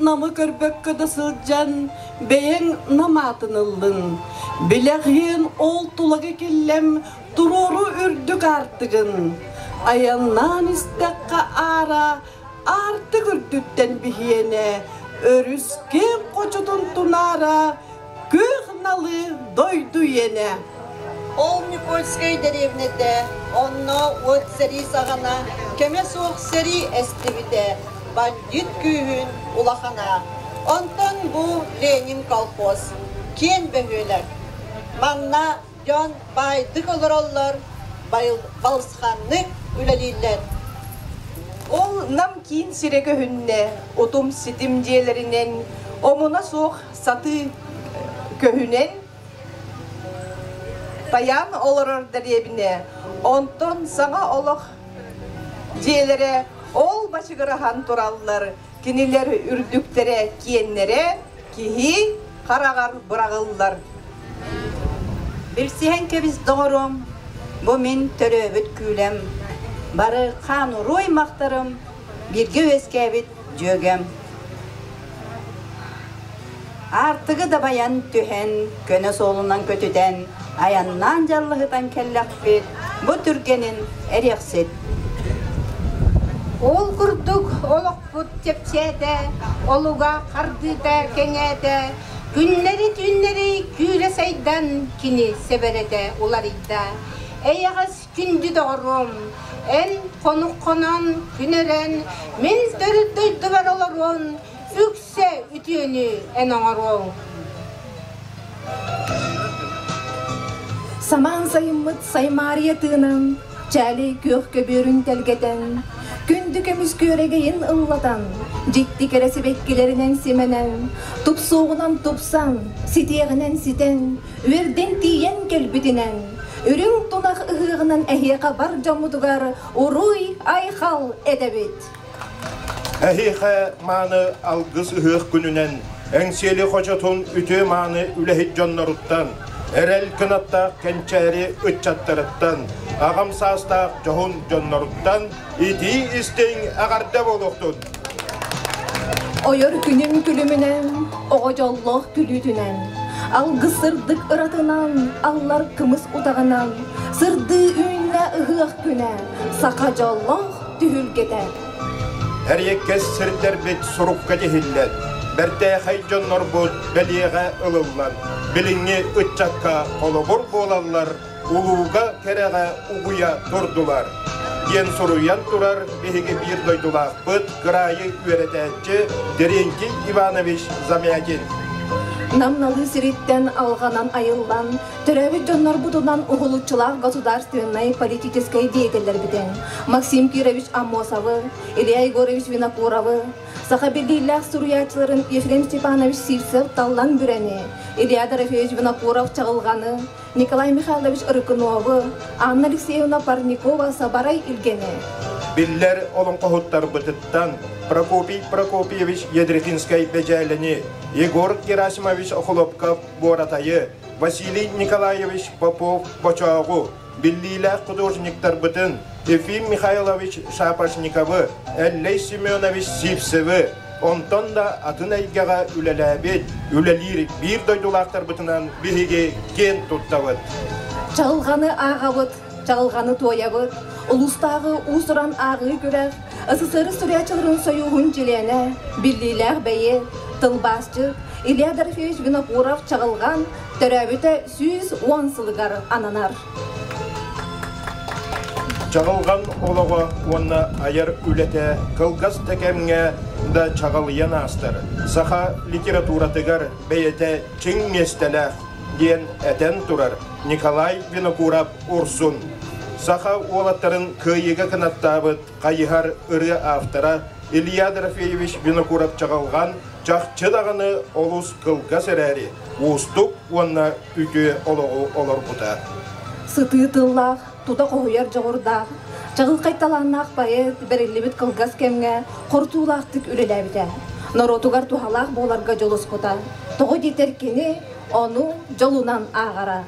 Намы көрбөккө да сылдьан, бэйэҥ Нам аатын ыллыҥ. Билэҕиэн ол тулагы киллэм туруору үрдүк аартыгын. Айаннаан истэххэ аара аартык үрдүттэн биһиэнэ, өрүс киэҥ хочотун тунаара күөх налы дойду иэнэ. Ол Никольскай дэриэбинэтэ, онно уот сэрии саҕана кэмэ суох сэрии эстибитэ, бандит күүһүн улахана. Онтон бу Ленин колхоз, киэн бөһүөлэк. Манна дьон баайдык олороллор, балысханнык үлэлииллэр. Ол Нам киин сирэ көһүннэ, утум-ситим дьиэлэринэн, омуна суох сатыы көһүнэн тайаан олорор дэриэбинэ, онтон саҥа олох дьиэлэрэ ол бачыгыраһан тураллар, кинилэр үрдүктэрэ киэннэрэ киһи хараҕар быраҕыллар. Билсиһэн кэбис доҕорум, бу мин төрөөбүт күүлэм, бары хаан-уруу аймахтарым, бииргэ үөскээбит дьүөгэм. Аартыгы дабайан түһэн, көнө суолунан көтүтэн, айаннаан дьаллыһытан кэллэхпит, бу түргэнин эриэхсит. Ол курдук олохпут чэпчээтэ, олуга хардыыта кэҥээтэ, күннэри-түүннэри күүрэ сайдан кини сэбэрэтэ уларыйда. Эйэҕэс күндү доҕоруом, эн хонук хонон, күн өрөн, мин төрүт дойдубар олоруон, үксэ үтүөнү эн оҥоруоҥ. Самаан сайыммыт саймаарыйа тыынан, чээли күөх көбүөрүн тэлгэтэн, күндү көмүс күөрэгэйин ыллатан, дьикти кэрэ сибэккилэринэн симэнэн, тупсуоҕунан тупсан, ситиэҕинэн ситэн, үөрдэн тиийэн кэлбитинэн, үрүҥ тунах ыһыаҕынан эһиэхэ бар дьоммутугар уруй-айхал этэбит! Эһиэхэ мааны алгыс ыһыах күнүнэн Эҥсиэли хочотун үтүө-мааны үлэһит дьонноруттан, эрэл кынаттаах кэнчээри ыччаттарыттан, аҕам саастаах дьоһун дьонноруттан итии-истиҥ эҕэрдэ буолуохтун! Ойор күнүм күлүмүнэн, оҕо дьоллоох күлүүтүнэн, алгыс сырдык ыратынан, аллар кымыс утаҕынан, сырдыы үүннэ ыһыах күнэ, саха дьоллоох түһүлгэтэ. Эриэккэс сирдэрбит сурукка тиһиллэн, бэртээхэй дьоннорбут бэлиэҕэ ылыллан, билиҥҥи ыччакка холобур буолаллар, улууга кэрэҕэ угуйа турдулар, диэн суруйан турар биһиги биир дойдулаахпыт, кыраайы үөрэтээччи Терентий Иванович Замятин. Нам-налыы сириттэн алҕанан айыллан, Төрөөбүт дьоннорбутунан уһулуччулаах государственнай политическай деятеллэрбитин Максим Кирович Аммосовы, Илья Егорович Винокуровы, саха биллиилээх суруйааччыларын Ефрем Степанович Сивцев-Таллан Бүрэни, Илья Дорофеевич Винокуров-Чаҕылҕаны, Николай Михайлович Рыкуновы, Анна Алексеевна Парникова-Сабарай Илгэни. Биллэр олоҥхоһуттарбытыттан Прокопий Прокопьевич Ядрихинскай-Бэдьээлэни, Егор Герасимович Охлопков-Буоратайы, Василий Николаевич Попов-Бочооҕу, биллиилээх художниктарбытын Ефим Михайлович Шапошниковы, Эллэй Семенович Сивцевы, онтон да атын эйгэҕэ үлэлээбит, үлэлиир биир дойдулаахтарбытынан биһиги киэн туттабыт. Чаҕылҕаны ааҕабыт, чаҕылҕаны туойабыт, улуустааҕы уус-уран ааҕыы күрэх, СССР суруйааччыларын сойууһун чилиэнэ, биллиилээх бэйиэт, тылбаасчыт Илья Дорофеевич Винокуров-Чаҕылҕан төрөөбүтэ 110 сылыгар ананар. Чаҕылҕан олоҕо уонна айар үлэтэ кылгас да кэмҥэ да чаҕылыйан аастар, саха литературатыгар бэйэтэ чиҥ миэстэлээх диэн этэн турар Николай Винокуров Урсун. Саха уолаттарын кыайыыга кынаттаабыт хайыһар ырыа автора Илья Дорофеевич Винокуров-Чаҕылҕан чахчы даҕаны олус кылгас эрээри, уустук уонна үтүө олоҕу олорбута. Сытыы тыллаах, тута хоһуйар дьоҕурдаах, чаҕылхай талааннаах поэт бэриллибит кылгас кэмҥэ хорутуулаахтык үлэлээбитэ. Норуотугар туһалаах буоларга дьулуспута. Тоҕо диэтэр кини ону дьолунан ааҕара.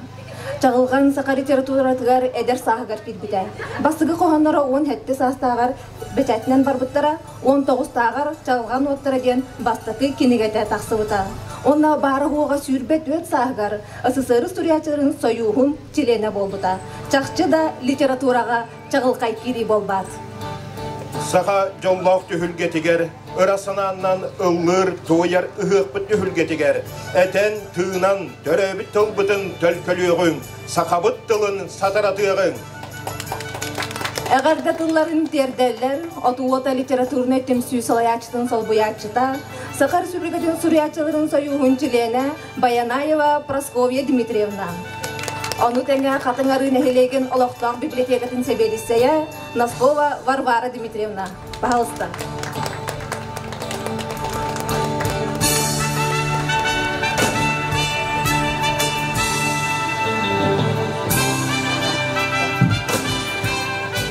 Чаҕылҕан саха литературатыгар эдэр сааһыгар киирбитэ. Бастакы хоһоонноро 17 саастааҕар бэчээтинэн барбыттара, 19-тааҕар Чаҕылҕан уоттара диэн бастакы кинигэтэ тахсыбыта. Уонна баара-суоҕа 24 сааһыгар СССР суруйааччыларын сойууһун чилиэнэ буолбута. Чахчы да литератураҕа чаҕылхай киирии буолбаат. Саха дьоллоох түһүлгэтигэр ыра санааннан ыллыыр, туойар ыһыахпыт түһүлгэтигэр этэн, тыынан, төрөөбүт тылбытын төлкөлүөҕүҥ, сахабыт тылын сатаратыаҕыҥ! Эҕэрдэ тылларын тиэрдэллэр Отуота литературнай түмсүү салайааччытын солбуйааччыта, Саха Республикатын суруйааччыларын сойууһун чилиэнэ Баянаева Прасковья Дмитриевна. Ону тэҥэ Хатыҥ Арыы нэһилиэгин олохтоох библиотекатын сэбиэдиссэйэ Носкова Варвара Дмитриевна. Пожалуйста.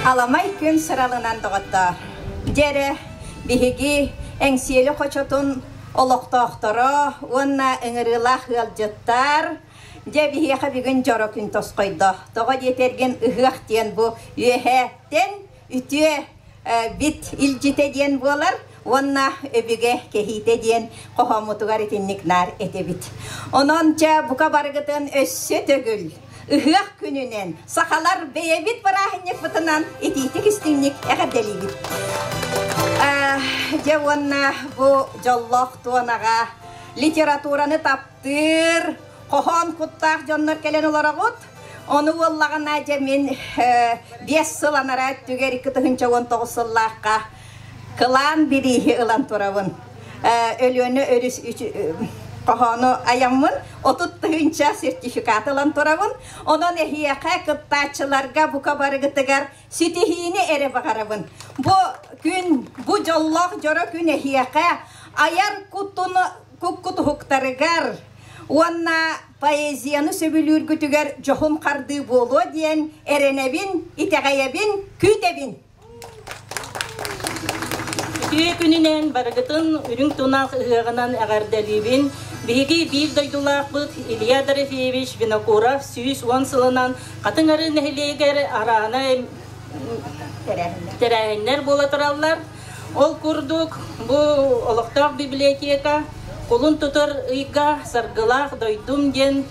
Аламай күн сыралынан доҕоттоор. Дьэрэ, биһиги Эҥсиэли хочотун олохтоохторо уонна ыҥырыылаах ыалдьыттар дьэ биһиэхэ бүгүн дьоро күн тосхойдо. Тоҕо диэтэргин ыһыах диэн бу үөһэттэн үтүө бит илдьитэ диэн буолар уонна өбүгэ кэһиитэ диэн хоһооммутугар итинник наар этэбит. Онон чэ бука барыгытын өссө төгүл ыһыах күнүнэн сахалар бэйэбит бырааһынньыкпытынан итиитик истиҥник эҕэрдэлиибит. Дьэ уонна бу дьоллоох туонаҕа литератураны таптыыр, хоһоон куттаах дьоннор кэлэн олороҕут. Ону буоллаҕына дьэ мин 5 сыл анараа өттүгэр 2019 сыллаахха кылаан бирииһи ылан турабын. Өлүөнэ өрүс хоһоону айаммын 30 тыһыынча сертификат ылан турабын. Онон эһиэхэ кыттааччыларга бука барыгытыгар ситиһиини эрэ баҕарабын. Бу күн, бу дьоллоох дьоро күн эһиэхэ айар куттуну куккутуһуктарыгар уонна поэзияны сөбүлүүргүтүгэр дьоһун хардыы буолуо диэн эрэнэбин, итэҕэйэбин, күүтэбин. Үтүө күнүнэн барыгытын үрүҥ тунах ыһыаҕынан эҕэрдэлиибин. Биһиги биир дойдулаахпыт Илья Дорофеевич Винокуров 110 сылынан Хатыҥ Арыы нэһилиэгэр араана тэрээһиннэр буола тураллар. Ол курдук, бу олохтоох библиотека кулун тутар ыйга Саргылаах дойдум диэн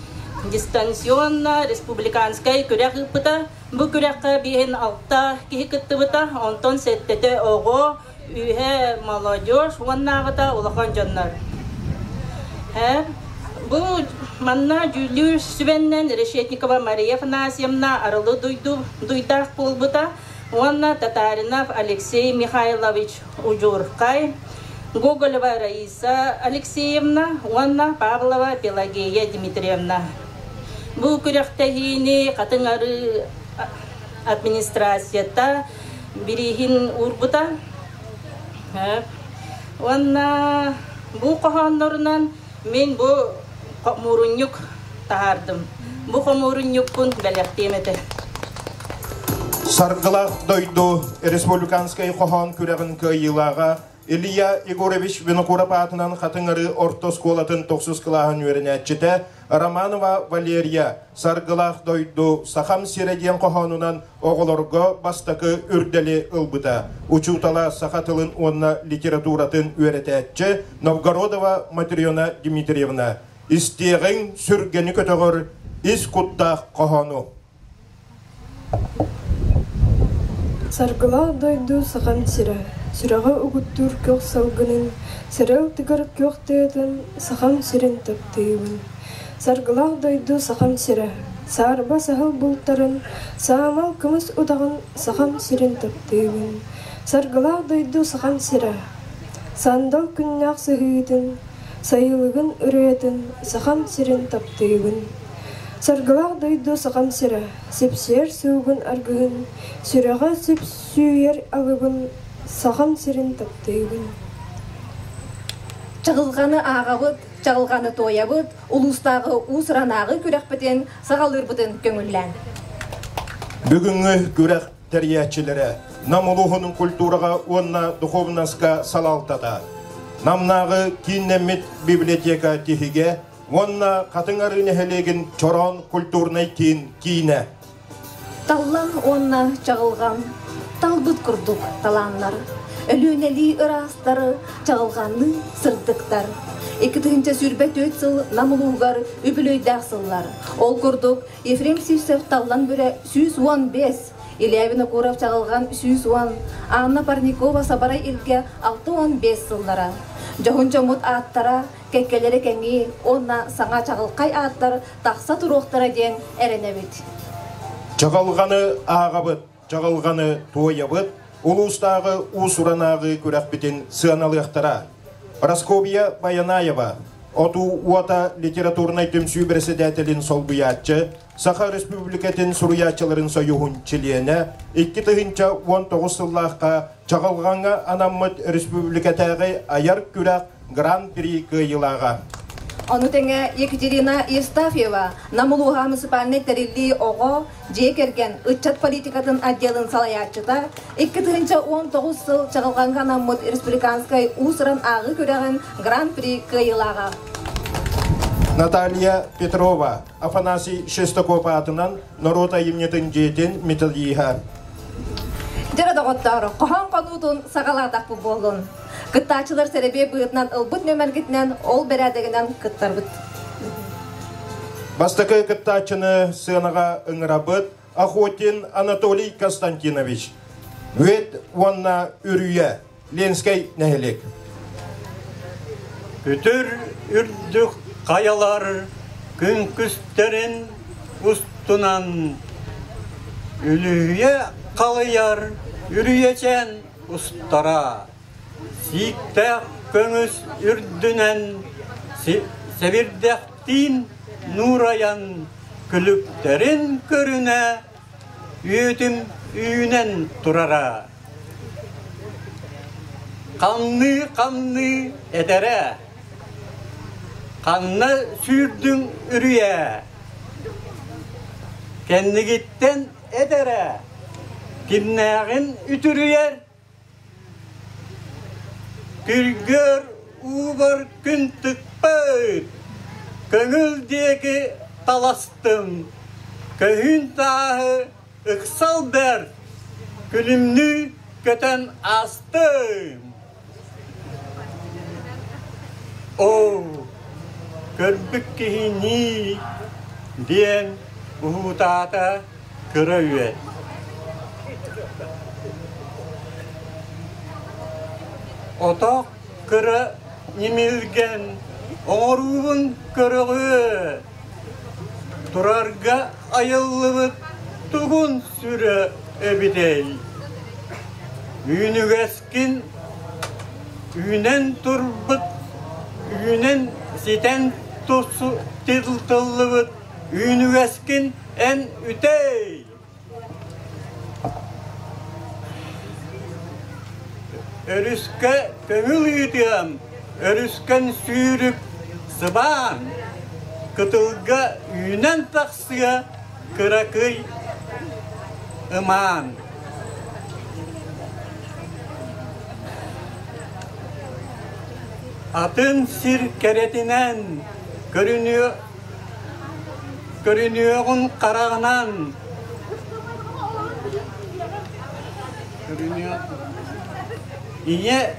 дистанционно республиканскай күрэх ыыппыта. Бу күрэххэ биэһин алта киһи кыттыбыта, онтон сэттэтэ оҕо, үһэ молодежь уоннааҕыта улахан дьоннор. Бу манна дьүүллүүр сүбэннэн Решетникова Мария Афанасьевна Арылы дуйдаах буолбута уонна Татаринов Алексей Михайлович Удьурхай, Гоголева Раиса Алексеевна уонна Павлова Пелагея Дмитриевна. Бу күрэхтэһиини Хатыҥ Арыы администрацията бирииһин уурбута. Уонна бу хоһооннорунан мин бу хомуурунньук таһаардым. Бу хомуурунньукпун бэлэхтиэм этэ. Саргылаах дойду республиканскай хоһоон күрэҕин кыайыылааҕа Илья Егорович Винокуров аатынан Хатыҥ Арыы орто оскуолатын тохсус кылааһын үөрэнээччитэ Романова Валерия «Саргылаах дойду Сахам сирэ» диэн хоһоонунан оҕолорго бастакы үрдэли ылбыта. Учуутала саха тылын уонна литературатын үөрэтээччи Новгородова Матрена Дмитриевна «Истиэҕиҥ сүргэни көтөҕөр ис куттаах хоһоону». Саргылаах дойду Сахам сирэ, сүрэҕи угуттуур күөх салгынын, сырал тыгар күөх тыатын Сахам сирин таптыыбын. Саргылаах дойду Сахам сирэ, саарба саһыл бултарын, саамал кымыс утаҕын Сахам сирин таптыыбын. Саргылаах дойду Сахам сирэ, сандал күннээх сыһыытын, сайылыгын ырыатын Сахам сирин таптыыбын. Саргылаах дойду Сахам сирэ, сипсиэр суугун аргыһын, сүрэҕэ сүпсүйэр алыбын Сахам сирин таптыыбын. Чаҕылҕаны ааҕабыт, чаҕылҕаны туойабыт, улуустааҕы уус-уранааҕы күрэхпитин саҕалыырбытын көҥүллээн. Бүгүҥҥү күрэх тэрийээччилэрэ Нам улууһун культураҕа уонна духовноска салалтата, Намнааҕы кииннэммит библиотека тиһигэ. уонна Хатыҥ Арыы нэһилиэгин Чороон культурнай киин киинэ. Таллан уонна чаҕылҕан талбыт курдук талааннар, Өлүөнэлии ыраастары, чаҕылҕанныы сырдыктар. 2024 сыл Нам улууһугар үбүлүөйдээх сыллар. Ол курдук, Ефрем Сивцев Таллан Бүрэ 115, Илья Винокуров Чаҕылҕан 110, Анна Парникова Сабарай Илгэ 65 сыллара. Дьоһун дьоммут ааттара, кэккэлэрэ кэҥии уонна саҥа чаҕылхай ааттар тахса туруохтара диэн эрэнэбит. Чаҕылҕаны ааҕабыт, чаҕылҕаны туойабыт, улуустааҕы уус-уран ааҕыы күрэхпитин сыаналыахтара. Прасковья Баянаева, Отуу уота литературнай түмсүү бэрэссэдээтэлин солбуйааччы, Саха Республикатын суруйааччыларын союһун чилиэнэ, 2019 сыллаахха Чаҕылҕаҥҥа анаммыт республикатааҕы айар күрэх Гран-при кыайыылааҕа. Ону тэҥэ Екатерина Евстафьева Нам улууһа муниципальнай тэриллии оҕо, дьиэ кэргэн, ыччат политикатын отделын салайааччыта, 2019 сыл Чаҕылҕаҥҥа анаммыт республиканскай уус-уран ааҕыы күрэҕин Гран-при кыайыылааҕа. Наталья Петрова, Афанасий Шестаков аатынан норуот айымньытын дьиэтин методиһа. Дьэ доҕоттоор, хоһоон хонуутун саҕалаатахпыт буоллун. Кыттааччылар сэрэбиэй быһыытынан ылбыт нүөмэргитинэн ол бэрээдэгинэн кыттарбыт. Бастакы кыттааччыны сыанаҕа ыҥырабыт Охотин Анатолий Константинович. Үөт уонна Үрүйэ, Ленскэй нэһилиэк. Күтүр үрдүк хайалар күн күстэрин устунан үлүһүйэ халыйар үрүйэчээн устара сииктээх көҥүс үрдүнэн сэбирдэхтиин нуурайан күлүктэрин көрүнэ үөтүм үүнэн турара. Хамныы-хамныы этэрэ, ханна сүүрдүҥ үрүйэ, кэннигиттэн этэрэ, кимнээҕин үтүрүйэр Күргүөр уубар күн тыкпыт, көҥүл диэки таластым, көһүүн тааһы ыксал бэрт, күлүмнүү көтөн аастым. Оо, көрбүт киһинии диэн уһуутаата кыра үөт. Отох кыра ньимилгэн оҥоруубун көрөҕүө, турарга айыллыбыт тугун сүрэ эбитэй? Үүнүгэскин үүнэн турбут, үүнэн ситэн тыллыбыт үүнүгэскин эн үтэй! Өрүскэ көҥүл ыытыам, өрүскэн сүүрүк сыбаан, кытылга үүнэн тахсыа кыракый ымаан. Атын сир кэрэтинэн көрүнүө Көрүнүөҕүн хараҕынан Ийэ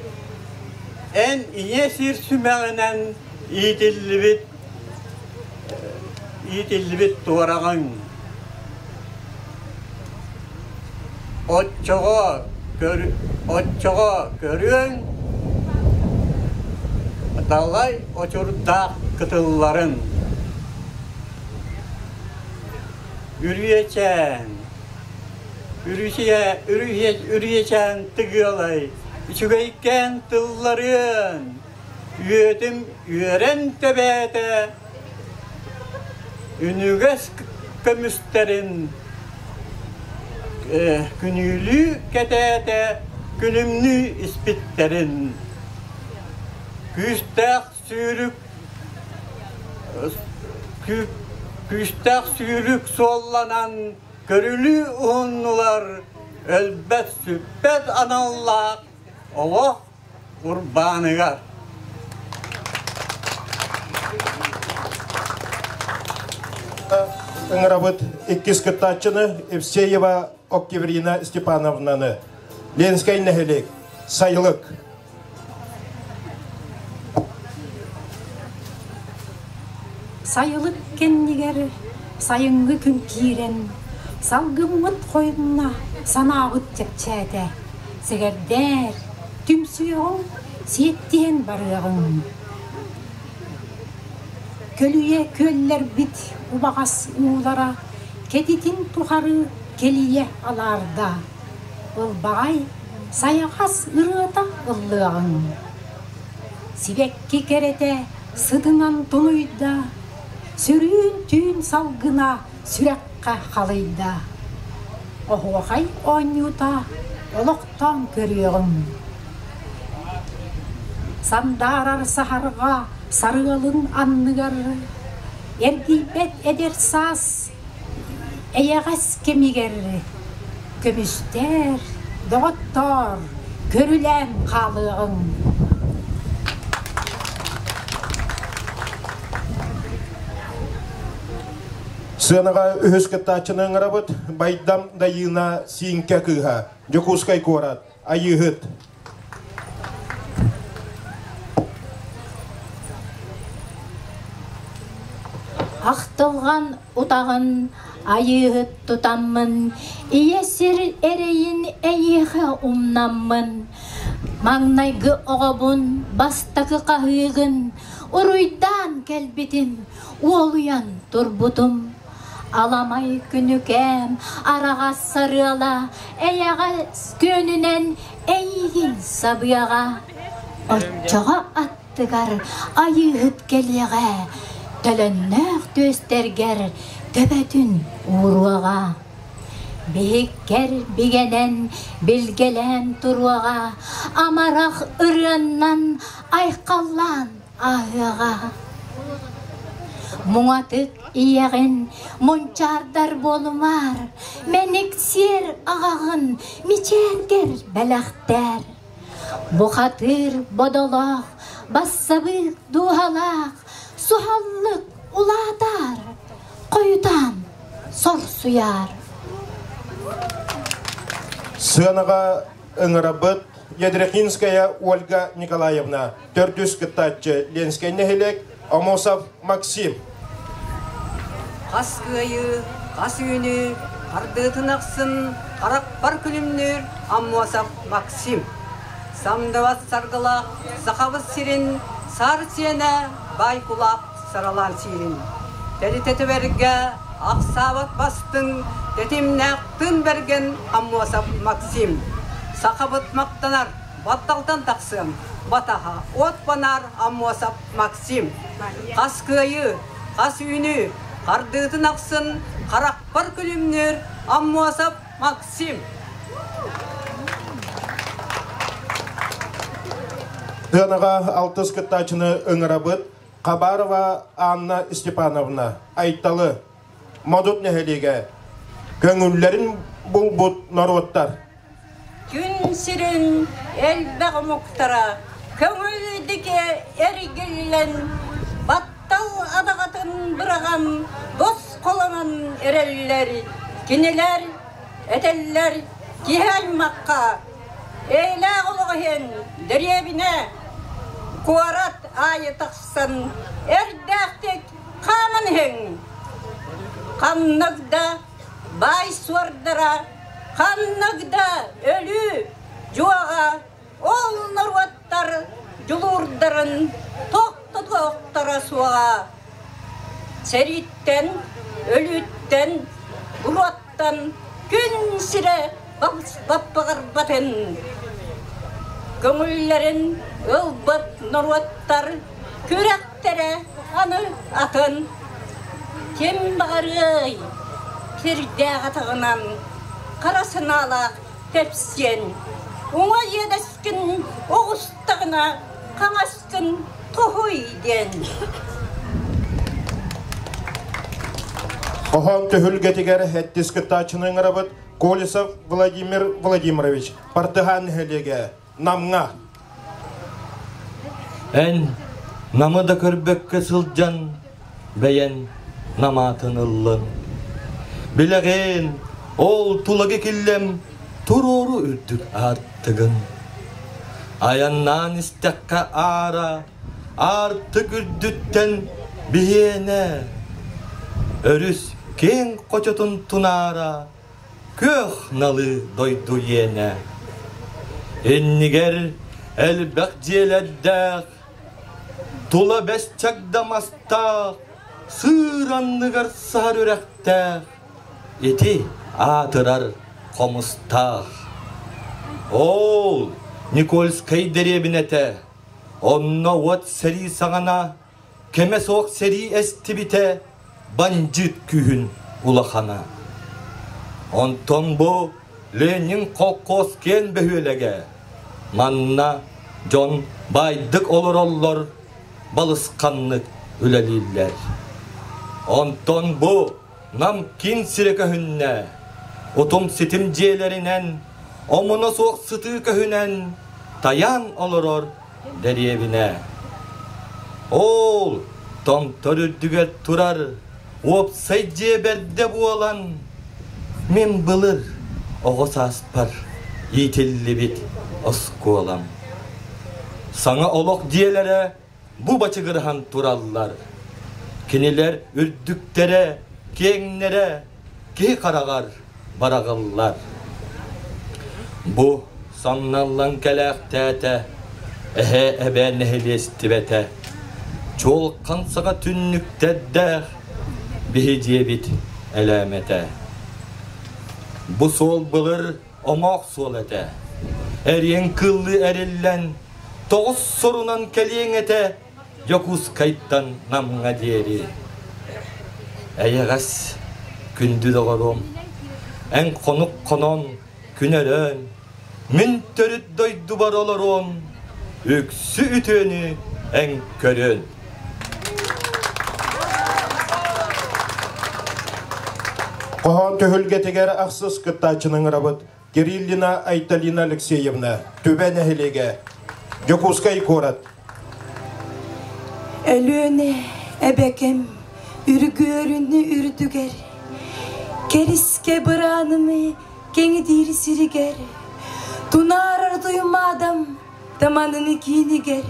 эн ийэ сир сүмэҕинэн иитиллибит иитиллибит туораҕыҥ. Оччоҕо көр оччоҕо көрүөҥ далай очурдаах кытылларын. Үрүйэчээн, үрүсүйэ, үрүйэ, үрүйэчээн тыгыалай, үчүгэйкээн тылларыан, үөтүм үөрэн тэбээтэ, үнүгэс көмүстэрин күнүүлүү кэтээтэ, күлүмнүү испиттэрин. Күүстээх сүүрүк күүстээх сүүрүк суолланан көрүлүү уһуннулар өлбөт-сүппэт аналлаах олох урбааныгар. Ыҥырабыт иккис кыттааччыны Евсеева Октябрина Степановнаны. Ленскэй нэһилиэк, Сайылык. Сайылык кэннигэр сайыҥҥы күн киирэн, салгыммыт хойунна, санаабыт чэпчээтэ. Сэгэрдээр, түмсүөҕүҥ, сиэттиһэн барыаҕыҥ. Көлүйэ күөллэрбит убаҕас уулара кэтитин тухары кэлийэ алаарда. Ылбаҕай сайаҕас ырыата ыллыаҕыҥ. Сибэкки кэрэтэ сытынан тунуйда, сөрүүн түүн салгына сүрэххэ халыйда. Оһуохай оонньуута олохтоон көрүөҕүҥ. Сандаарар саһарҕа сарыалын анныгар эргийбэт эдэр саас эйэҕэс кэмигэр көмүстээр, доҕоттоор, көрүлээн хаалыаҕыҥ. Сыанаҕа үһүс кыттааччыны ыҥырабыт Байдам Дайыына Сииҥкэ кыыһа, Дьокуускай куорат, Айыыһыт. Ахтылҕан утаҕын айыыһыт тутаммын, ийэ сир эрэйин эйиэхэ умнаммын, маҥнайгы оҕобун бастакы хаһыыгын уруйдаан кэлбитим, уолуйан турбутум. Аламай күнүкээм араҕас сарыала эйэҕэс күөнүнэн эйиигин сабыаҕа. Оччоҕо аттыгар айыыһыт кэлиэҕэ, төлөннөөх түөстэргэр төбөтүн ууруоҕа. Биһиккэр бигэнэн билгэлээн туруоҕа, амарах ырыаннан айхаллаан ааһыаҕа. Муҥатык ийэҕин мунчаардар буолумаар, мэник сиэр аҕаҕын мичээргэр бэлэхтээр. Бухатыыр бодолоох, бассабыык дууһалаах, суһаллык улаатаар, хойутаан сорсуйаар. Сыанаҕа ыҥырабыт Ядрихинская Ольга Николаевна, төрдүс кыттааччы Ленскэй нэһилиэк, Амосов Максим. Хас кыайыы, хас үүнүү, хардыытын ахсын харахпар күлүмнүүр Аммосов Максим. Самдыбат саргылаах Сахабыт сирин саар сиэнэ баай кулаах саралаан сиирин. Тэритэ түбэргэ ахсаабат бастыҥ, тэтимнээх тын бэргэн Аммосов Максим. Сахабыт махтанар, батталтан тахсыам, батаһа от банаар Аммосов Максим. Хас кыайыы, хас үүнүү, хардыытын ахсын харахпар күлүмнүүр Аммосов Максим. Тыанаҕа алтыс кыттааччыны ыҥырабыт Хабарова Анна Степановна, Айталы, Модут нэһилиэгэ, көҥүллэрин булбут норуоттар. Күн сирин элбэх омуктара көҥүлдүкэ эргиллэн, баттал адаҕатын быраҕан, босхолонон эрэллэр. Кинилэр этэллэр киһи аймахха Эйэлээх олох иһин дэриэбинэ куорат аайы тахсан эрдээхтик хааман иһиҥ. Ханнык да баай суордара, ханнык да өлүү дьуоҕа ол норуоттар дьулуурдарын тохтотуохтара суоҕа. Сэрииттэн, өлүүттэн, буруоттан күн сирэ баппаҕырбатын, көҥүллэрин ылбыт норуоттар күрэхтэрэ аны атын. Ким баҕарыай, кирдээх атаҕынан хара санаалаах тэпсиэн, уҥа иэдэскин оҕустаҕына хаҥаскын тоһуй диэн. Хоһоон түһүлгэтигэр эттис кыттааччыны ыҥырабыт Колесов Владимир Владимирович, Партыһаан нэһилиэгэ, Намҥа. Эн Намы да көрбөккө сылдьан, бэйэн намаатын ыллын. Билэҕин, ол тулагы киллэм туруору үрдүк аартыгын. Айаннаан истэххэ аара, аартык үрдүттэн биһиэнэ, өрүс киэҥ хочотун тунаара, күөх налыы дойду иэнэ. Иннигэр элбэх дьиэлэрдээх, тула бэс чагда мастаах, сыыр анныгар саһар үрэхтээх, ити аатырар хомустаах. Ол Никольскай дэриэбинэтэ, онно уот сэрии саҕана кэмэ суох сэрии эстибитэ, бандьыыт күүһүн улахана. Онтон бу Ленин холкуос киэн бөһүөлэгэ. Манна дьон баайдык олороллор, балысханнык үлэлииллэр. Онтон бу Нам киин сирэ көһүннэ. Утум-ситим дьиэлэринэн, омуна суох сытыы көһүнэн тайаан олорор дэриэбинэ. Ол томтор үрдүгэр турар уопсай дьиэ бэрдэ буолан, мин былыр оҕо сааспар иитиллибит оскуолам. Саҥа олох дьиэлэрэ бу бачыгыраһан тураллар. Кинилэр үрдүктэрэ, киэҥнэрэ киһи хараҕар бараҕыллар. Бу самналлан кэлээхтээтэ, эһэ эбээ нэһилиэстибэтэ, чуолкан саҕа түннүктэрдээх биһи дьиэбит элээмэтэ. Бу суол былыр омоох суол этэ. Эриэн кыыллыы эриллэн, тоҕус сорунан кэлиэҥ этэ Дьокуускайтан Намҥа диэри. Эйэҕэс күндү доҕорум, эн хонук хонон, күн өрөөн, мин төрүт дойдубар олоруом, үксү үтүөнү эн көрүөн. Хоһоон түһүлгэтигэр ахсыс кыттааччыны ыҥырабыт Кириллина Айталина Алексеевна, Түбэ нэһилиэгэ, Дьокуускай куорат. Өлүөнэ эбэкэм үргүөрүнү үрдүгэр, кэрискэ бырааныны кэҥэтиир сиригэр, тунаарар туймаадам таманыны киинигэр,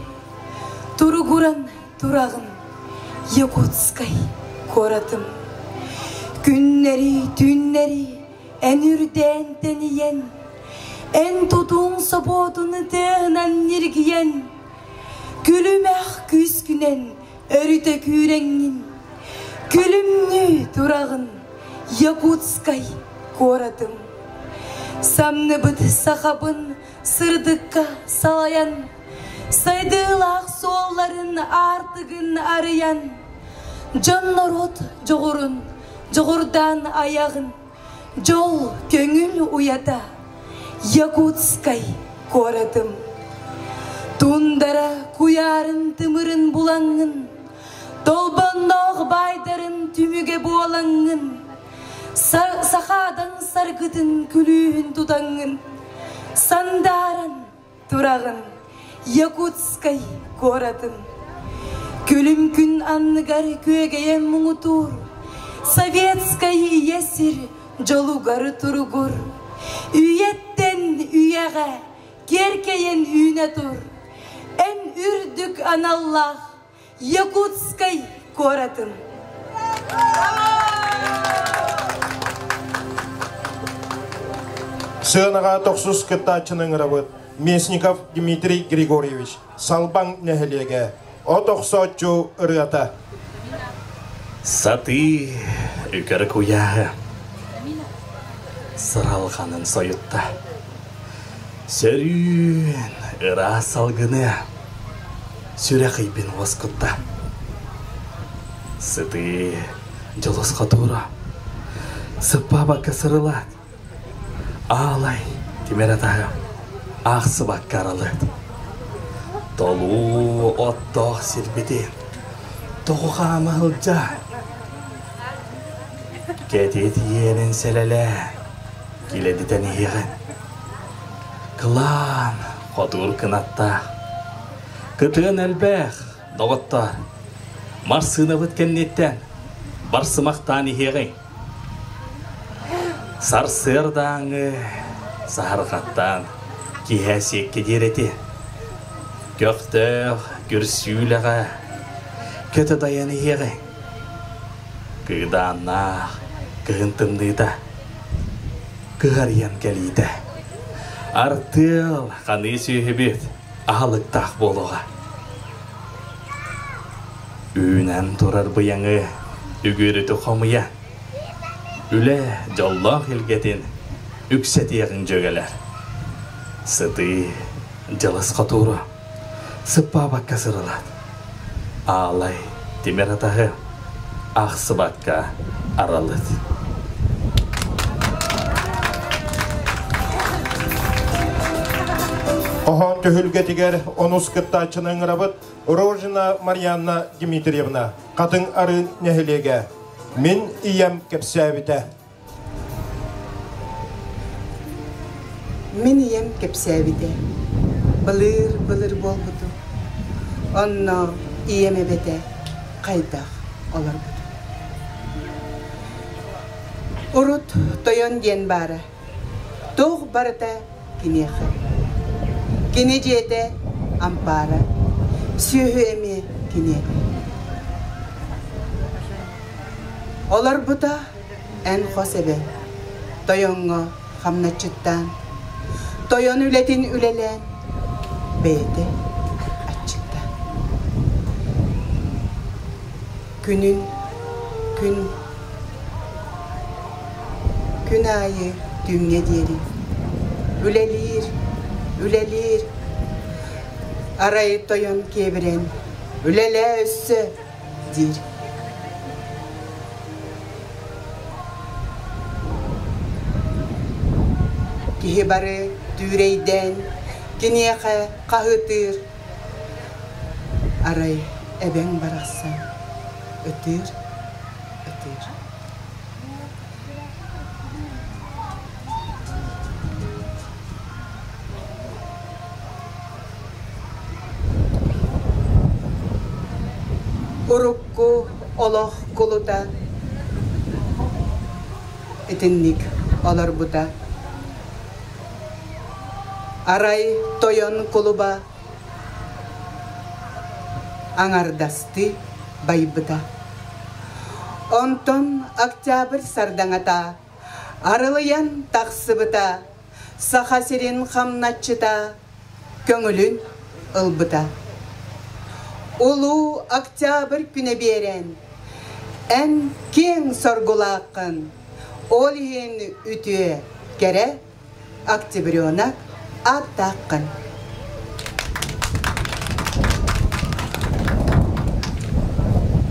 туругуран тураҕын Якутскай куоратым. Күннэри, түүннэри эн үрдээн тэнийэн, эн тутууҥ собуотун тыаһынан ньиргийэн, күлүмэх күүскүнэн өрүтэ күүрэҥҥин, күлүмнүү тураҕын Якутскай куоратым. Самныбыт сахабын сырдыкка салайан, сайдыылаах суолларын аартыгын арыйан, дьон-норуот дьоҕурун дьоҕурдаан айаҕын, дьол көҥүл уйата Якутскай куоратым. Тундара куйаарын тымырын булаҥҥын, толбонноох баайдарын түмүгэ буолаҥҥын, сахаадан саргытын күлүүһүн тутаҥҥын, сандааран тураҕын Якутскай куоратын. Күлүм күн анныгар күөгэйэн муҥутуур, Советскай ийэ сир дьолугар туругур. Үйэттэн үйэҕэ киэркэйэн үүнэ тур, эн үрдүк аналлаах Якутскай куоратын. Сыанаҕа тохсус кыттааччыны ыҥырабыт Местников Дмитрий Григорьевич, Салбаҥ нэһилиэгэ, от охсооччу ырыата. Сатыы үкэр куйааһы сыралҕанын сойутта. Сөрүүн ыраас салгыны сүрэх ыйбын уоскутта. Сытыы дьолус хотуура сыппаабакка сырылаат, аалай тимир атаһы аахсыбакка аралыат. Толуу оттоох сирбитин тоҕу хаама сылдьа кэтит иэнин сэлэлээ килэдитэн иһиэҕин. Кылаан хотуур кынаттаах, кытыан элбэх, доҕоттоор, массыынабыт кэнниттэн. Барсымахтаан иһиэҕиҥ. Сарсыардааҥы саһарҕаттаан киэһэ сиэккэ диэрэти. Көхтөөх күрсүүлэҕэ көтө дайан иһиэҕиҥ. Кыыдааннаах кыһын тымныыта кыһарыйан кэлиитэ. Артыал ханыы сүөһүбүт аһылыктаах буолуоҕа. Үүнэн турар быйаҥы үгүөрүтү хомуйа, үлэ дьоллоох илгэтин үксэтиэҕиҥ дьүөгэлэр. Сытыы дьылыс хотууру сыппаабакка сырылат, аалай тимир атаһы аахсыбакка аралыт. Хоһоон түһүлгэтигэр онус кыттааччыны ыҥырабыт Рожина Марьяна Дмитриевна, Хатыҥ Арыы нэһилиэгэ. Мин ийэм кэпсээбитэ. Мин ийэм кэпсээбитэ. Былыр-былыр буолбуту. Онно ийэм эбэтэ хайдах олорбутун. Урут тойон диэн баара. Туох барыта киниэхэ. Кини дьиэтэ ампаара. Сүөһү эмиэ киниэхэ. Олорбута эн хос эбэ, тойоҥҥо хамначчыттаан, тойон үлэтин үлэлээн, бэйэтэ аччыктаан. Күнүн күн күн аайы түүҥҥэ диэри үлэлиир, үлэлиир, арай тойон киэбирэн үлэлээ өссө диир. Киһи бары түүрэйдээн киниэхэ хаһыытыыр. Арай эбэҥ барахсан ытыыр, ытыыр. Урукку олох кулута итинник олорбута. Арай тойон кулуба аҥардастыы байбыта. Онтон октябрь сардаҥата арылыйан тахсыбыта, Саха сирин хамначчыта көҥүлүн ылбыта. Улуу Октябрь күнэ биэрэн, эн киэҥ соргулааххын, ол иһин үтүө, кэрэ октябренок ааттааххын.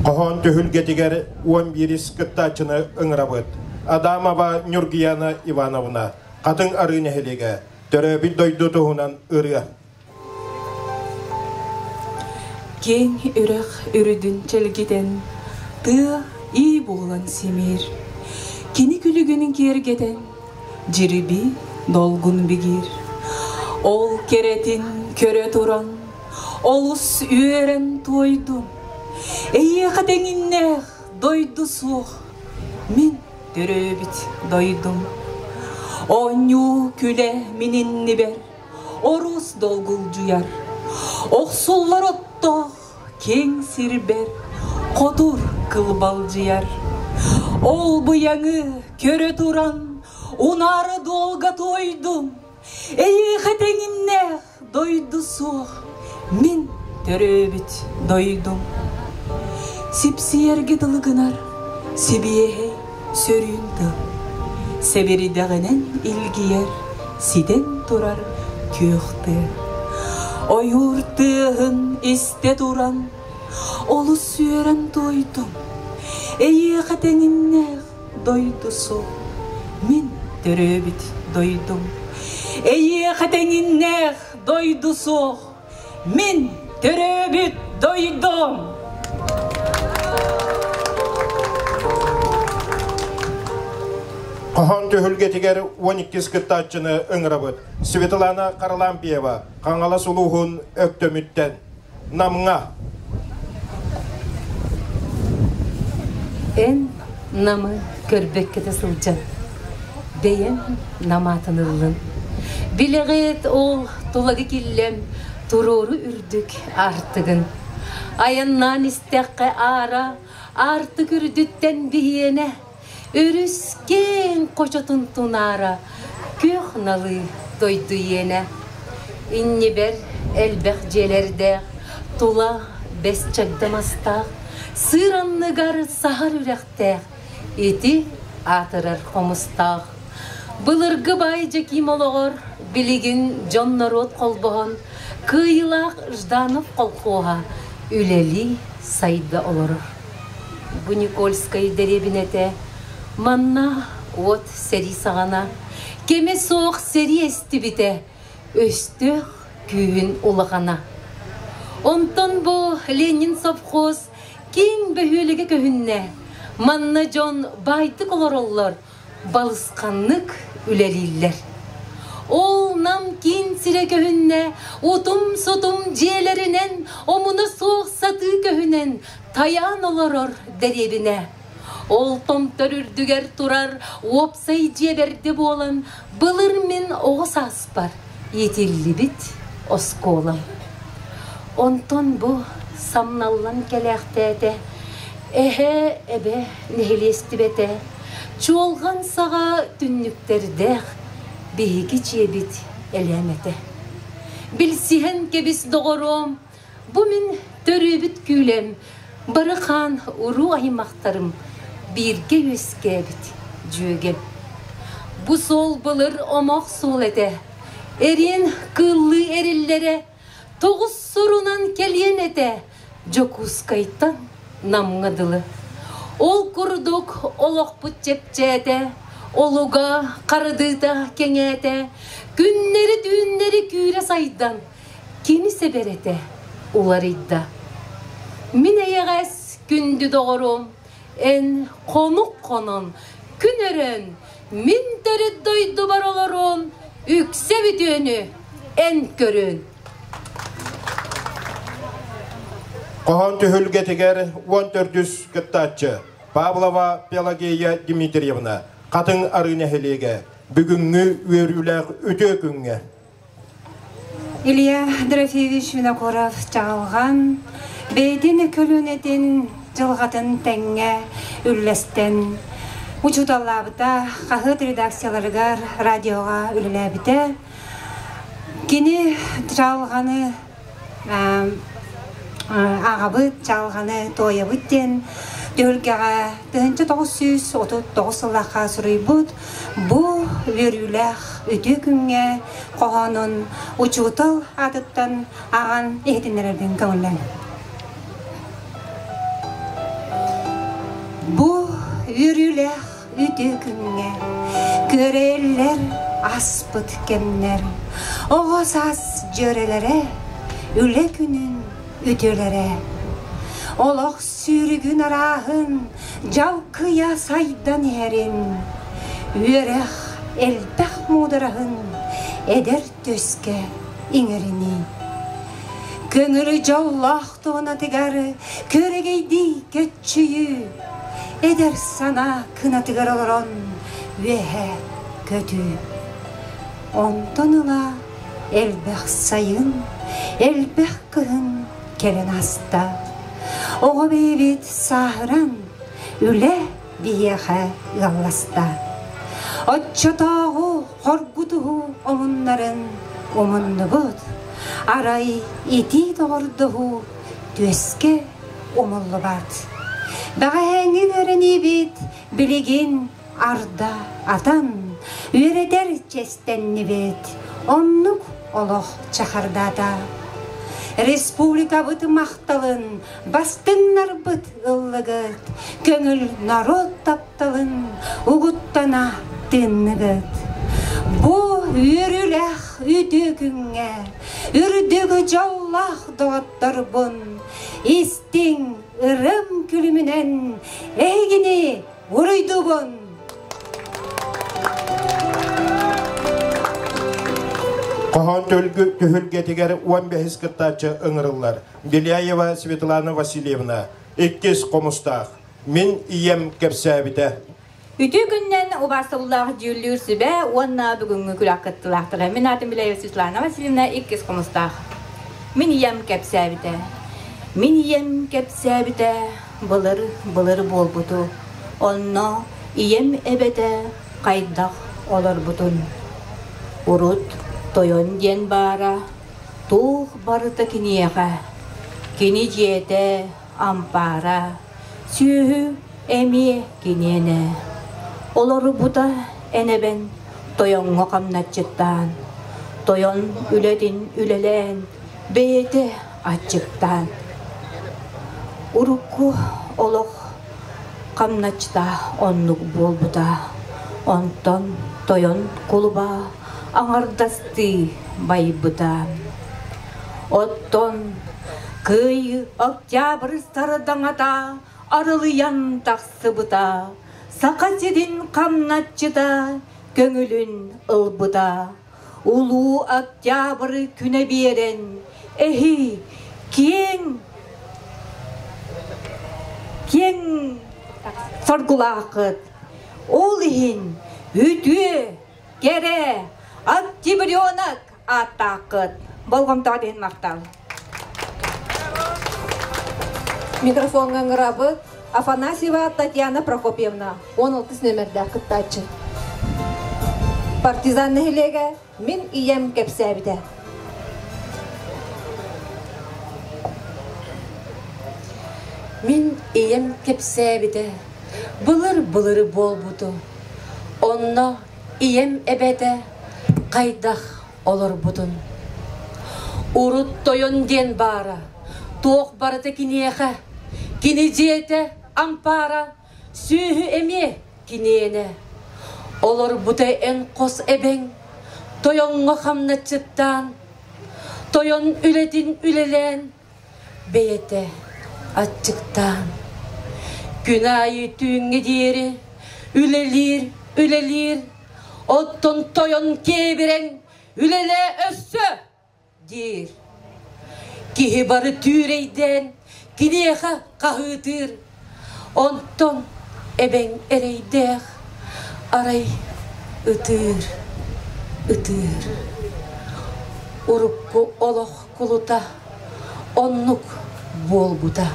Хоһоон түһүлгэтигэр 11 кыттааччыны ыҥырабыт. Адамова Нюргияна Ивановна, Хатыҥ Арыы нэһилиэгэ, төрөөбүт дойду туһунан ырыа. Киэҥ үрэх үрүдүн чэлгитэн, тыа ии буолан симиир. Кини күлүгүн киэргэтэн, дьириби долгун бигиир. Ол кэрэтин көрө туран, олус үөрэн туойдум. Эйиэхэ тэҥиннээх дойду суох, мин төрөөбүт дойдум. Оонньуу күлэ мин иннибэр орус долгулдьуйар, охсуллар оттоох киэҥ сирбэр хотур кылбалдьыйар. Ол быйаҥы көрө туран унаары дуолга туойдум, эйиэхэ тэҥиннээх дойду суох, мин төрөөбүт дойдум. Сипсийэргэ дылы гынар сибиэһэй сөрүүн тыл, сэбиридэҕинэн илгийэр ситэн турар күөх тыа. Ойуур тыаһын истэ туран, олус үөрэн туойдум, эйиэхэ тэҥиннээх дойду суох, мин төрөөбүт дойдум. Эйиэхэ тэҥиннээх дойду суох, мин төрөөбүт дойдум. Хоһоон түһүлгэтигэр 12 кыттааччыны ыҥырабыт. Светлана Харлампьева, Хаҥалас улууһун Өктөмүттэн. Намҥа. Эн намы көрбөккө сылдьан, бэйэм намаатын ыллын. Билэҕит ол тулагы киллэм туруору үрдүк аартыгын. Айаннаан истэххэ аара аартык үрдүттэн биһиэнэ, өрүс киэҥ хочотун тунаара күөх налыы дойду иэнэ. Иннибэр элбэх дьиэлэрдээх, тула бэс чагдамастаах, сыыр анныгар саһар үрэхтээх, ити аатырар хомустаах. Былыргы баай Дьэкиим олоҕор билигин дьон-норуот холбоһон, кыайыылаах Жданов колхуоһа үлэлии сайда олорор. Бу Никольскай дэриэбинэтэ манна уот сэрии саҕана кэмэ суох сэрии эстибитэ, өстөөх күүһүн улахана. Онтон бу Ленин совхоз киэҥ бөһүөлэгэ көһүннэ. Манна дьон баайдык олороллор, балысханнык үлэлииллэр. Ол Нам киин сирэ көһүннэ, утум-сутум дьиэлэринэн, омуна суох сатыы көһүнэн тайаан олорор дэриэбинэ. Ол томтор үрдүгэр турар уопсай дьиэ бэрдэ буолан, былыр мин оҕо сааспар иитиллибит оскуолам. Онтон бу самналлан кэлээхтээтэ, эһэ эбэ нэһилиэстибэтэ, чуолҕан саҕа түннүктэрдээх биһиги дьиэбит элээн этэ. Билсиһэн кэбис доҕоруом, бу мин төрүөбүт күүлэм, бары хаан уруу аймахтарым бииргэ үөскээбит дьүөгэм. Бу суол былыр омох суол этэ, эриэн кыыллыы эриллэрэ, тоҕус сурунан кэлиэн этэ Дьокуускайтан Намҥа дылы. Ол курдук олохпут чэпчээтэ, олуга, харыдыыта кэҥээтэ, күннэри-түүннэри күүрэ сайдан, кини сэбэрэтэ уларыйда. Мин эйэҕэс күндү доҕорум, эн хонук хонон, күн өрөөн, мин төрүт дойдубар олоруом, үксэ бүтүөнү эн көрүөн. Хоһоон түһүлгэтигэр 14-үс кыттааччы Павлова Пелагея Дмитриевна, Хатыҥ Арыы нэһилиэгэ, бүгүҥҥү үөрүүлээх үтүө күҥҥэ. Илья Дорофеевич Винокуров чаҕылҕан бэйэтин көлүөнэтин дьылҕатын тэҥҥэ үллэстэн учууталлаабыта, хаһыат редакцияларыгар, радиоҕа үлэлээбитэ. Кини чаҕылҕаны ааҕабыт, чаҕылҕаны туойабыт диэн түһүлгэҕэ 1939 сыллаахха суруйбут бу үөрүүлээх үтүө күҥҥэ хоһоонун учуутал аатыттан ааҕан иһитиннэрэрбин көҥүллэн. Бу үөрүүлээх үтүө күҥҥэ күөрэйэллэр аспыт кэмнэр, оҕо саас дьүөрэлэрэ, үлэ күнүн үтүөлэрэ. Олох сүүрүгүн арааһын дьалкыйа сайдан иһэрин, үөрэх элбэх муудараһын эдэр түөскэ иҥэринии. Көҥүлү дьоллоох туонатыгар күөрэгэйдии көччүйүү, эдэр санаа кынатыгар олорон үөһэ көтүү. Онтон ыла элбэх сайын, элбэх кыһын кэлэн ааста. Оҕо бэйэбит сааһыран, үлэ биһиэхэ ыалласта. Оччотооҕу хоргутуһу омуннарын умуннубут, арай итии доҕордоһуу түөскэ умуллубат. Бэҕэһээҥҥи үөрэниибит билигин арда атан, үөрэтэр чэстэннибит, оннук олох чахардаата. Республикабыт махталын бастыҥнарбыт ыллыгыт, көҥүл норуот тапталын угуттана тыынныгыт. Бу үөрүүлээх үтүө күҥҥэ үрдүк дьоллоох доҕотторбун истиҥ ырым күлүмүнэн эһигини уруйдуубун! Хоһоон түһүлгэтигэр 15 кыттааччы ыҥырыллар. Беляева Светлана Васильевна, иккис хомустаах. Мин ийэм кэпсээбитэ. Үтүө күннэн убаастабыллаах дьүүллүүр сүбэ уонна бүгүҥҥү күрэх кыттыылаахтара. Мин аатым Беляева Светлана Васильевна, иккис хомустаах. Мин ийэм кэпсээбитэ. Мин ийэм кэпсээбитэ былыр былыр буолбуту. Онно ийэм эбэтэ хайдах олорбутун. Урут тойон диэн баара, туох барыта киниэхэ. Кини дьиэтэ, ампаара, сүөһү эмиэ киниэнэ. Олорбута энэбэн тойоҥҥо хамначчыттаан, тойон үлэтин үлэлээн, бэйэтэ аччыктаан. Урукку олох хамначчыта оннук буолбута. Онтон тойон кулуба аҥардастыы байбыта. Оттон Кыайыы Октябрь сардаҥата арылыйан тахсыбыта, Саха сирин хамначчыта көҥүлүн ылбыта. Улуу Октябрь күнэ биэрэн, эһи киэҥ киэҥ соргулааххыт. Ол иһин үтүө, кэрэ, октябренок ааттааххыт. Болҕомтоҕо иһин махтал. Микрофоҥҥа ыҥырабыт Афанасьева Татьяна Прокопьевна, 16 нөмердээх кыттааччы. Партизан нэһилиэгэ мин ийэм кэпсээбитэ. Мин ийэм кэпсээбитэ былыр-былыр буолбуту. Онно ийэм эбэтэ хайдах олорбутун. Урут тойон диэн баара, туох барыта киниэхэ, кини дьиэтэ, ампаара, сүөһү эмиэ киниэнэ. Олорбута эн хос эбэҥ, тойоҥҥо хамначчыттаан, тойон үлэтин үлэлээн, бэйэтэ аччыктаан. Күн аайы түүҥҥэ диэри үлэлиир, үлэлиир, оттон тойон киэбирэҥ үлэлээ өссө диир. Киһи бары түүрэйдээн киниэхэ хаһыытыыр. Онтон эбэҥ эрэйдээх арай ытыыр, ытыыр. Урукку олох кулута оннук буолбута.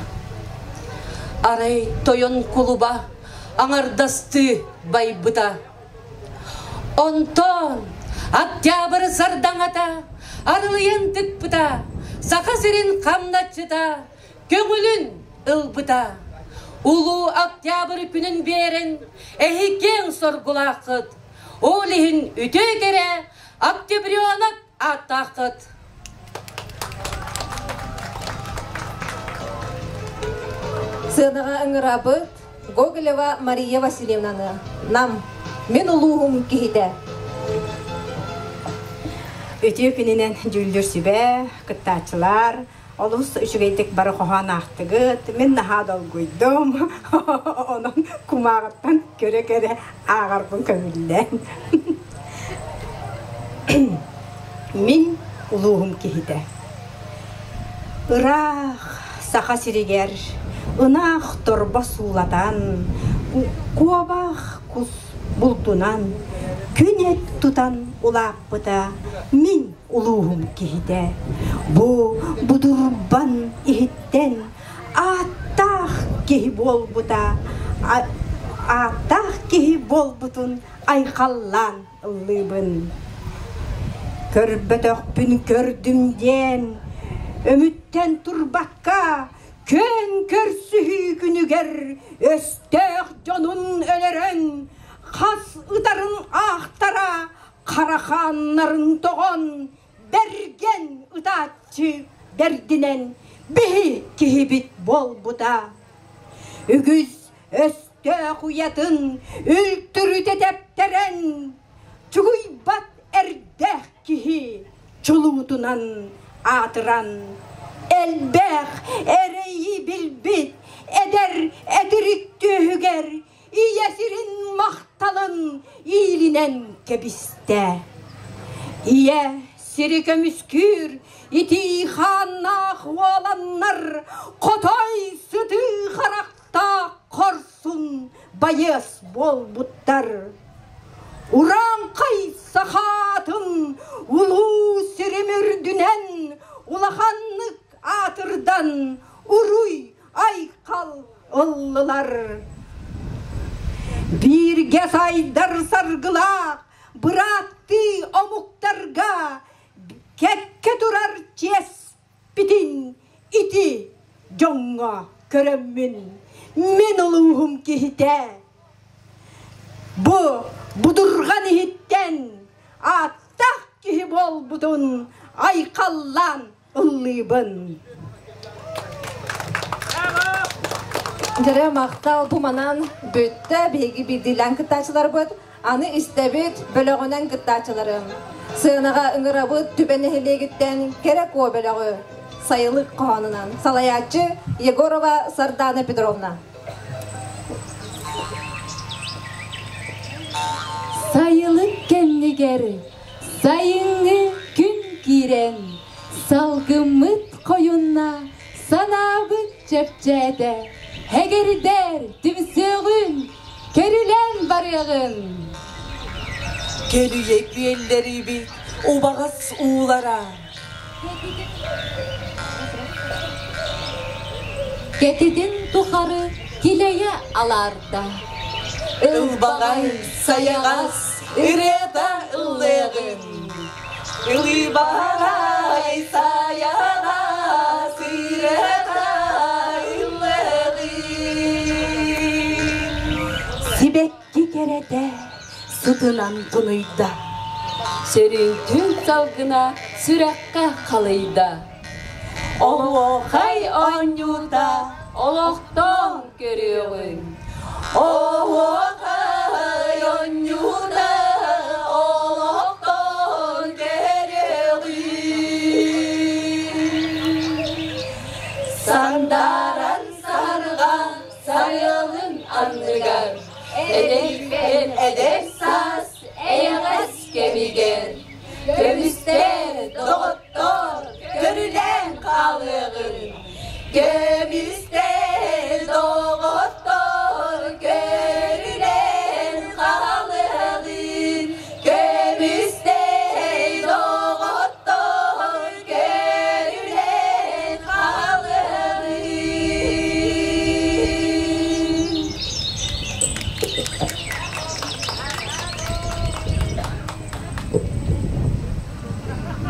Арай тойон кулуба аҥардастыы байбыта. Онтон Октябрь сардаҥата арылыйан тыкпыта, Саха сирин хамначчыта көҥүлүн ылбыта. Улуу Октябрь күнүн биэрэн эһи киэҥ соргулааххыт, ол иһин үтүө кэрэ октябренок ааттааххыт. Сыанаҕа ыҥырабыт Гоголева Мария Васильевнаны. Нам, мин улууһум киһитэ. Үтүө күнүнэн дьүүллүүр сүбэ, кыттааччылар, олус үчүгэйдик бары хоһоон аахтыгыт. Мин наһаа долгуйдум. Онон кумааҕыттан көрө-көрө ааҕарбын көҥүллээн. Мин улууһум киһитэ. Ыраах Саха сиригэр ынаах торбо суулатан, куобах кус бултунан күн эт тутан улааппыта мин улууһум киһитэ. Бу будурбан иһиттэн ааттаах киһи буолбута, ааттаах киһи буолбутун айхаллаан ыллыыбын. Көрбөтөхпүн көрдүм диэн, өмүттэн турбакка, күөн көрсүһүү күнүгэр өстөөх дьонун өлөрөн, хас ытарын аахтара харахааннарын тоҕон, бэргэн ытааччы бэрдинэн биһи киһибит буолбута. Үгүс өстөөх уйатын үлтүрүтэ тэптэрэн, чугуйбат эрдээх киһи чулуутунан аатыран, элбэх эрэйи билбит эдэр этирик түөһүгэр ийэ сирин махталын иилинэн кэбистэ. Ийэ сири көмүскүүр итии хааннаах уоланнар хотой сытыы харахтаах Хорсун байыас буолбуттар. Урааҥхай сахаатын улуу сирим үрдүнэн улаханнык аатырдан уруй айхал ыллылар. Бииргэ сайдар саргылаах бырааттыы омуктарга кэккэ турар чиэспитин ити дьоҥҥо көрөммүн мин улууһум киһитэ бу будурҕан иһиттэн ааттаах киһи буолбутун айхаллаан ыллыыбын. Дьэрэ махтал бу манан бүттэ биһиги биирдиилээн кыттааччыларбыт аны истэбит бөлөҕүнэн кыттааччылары. Сыанаҕа ыҥырабыт Түбэ нэһилиэгиттэн Кэрэ Куо бөлөҕү сайылык хоһоонунан салайааччы Егорова Сардана Петровна. Сайылык кэннигэр сайыҥҥы күн киирэн, салгыммыт хойунна, санаабыт чэпчээтэ, эгэрдэр түмсүөҕүн, көрүлээн барыаҕын. Көлүйэ күөллэрибит убаҕас уулара. Кэтитин тухары килэйэ алаарда. Ылбаҕай сайаҕас ырыата ыллыаҕын. Ылыбаҕай сайаҕас ырыата ыллыаҕын. Сибэкки кэрэтэ сытынан тунуйда. Сөрүүтүн салгына сүрэххэ халыйда. Оһуохай оонньуута олохтоон көрүөҕүҥ. Оһуохай оонньуута олохтоон көрүөҕүҥ. Сандаран сарҕа сарыалын анныгар, эдэрбэр эдэр саас эйэҕэс кэмигэр, көмүстэр доҕоттор көрүлээн хаалыаҕын, Көмүстэр доҕоттор көрүлээн хаалыаҕын, Көмүстэр доҕоттор көрүлээн хаалыаҕын.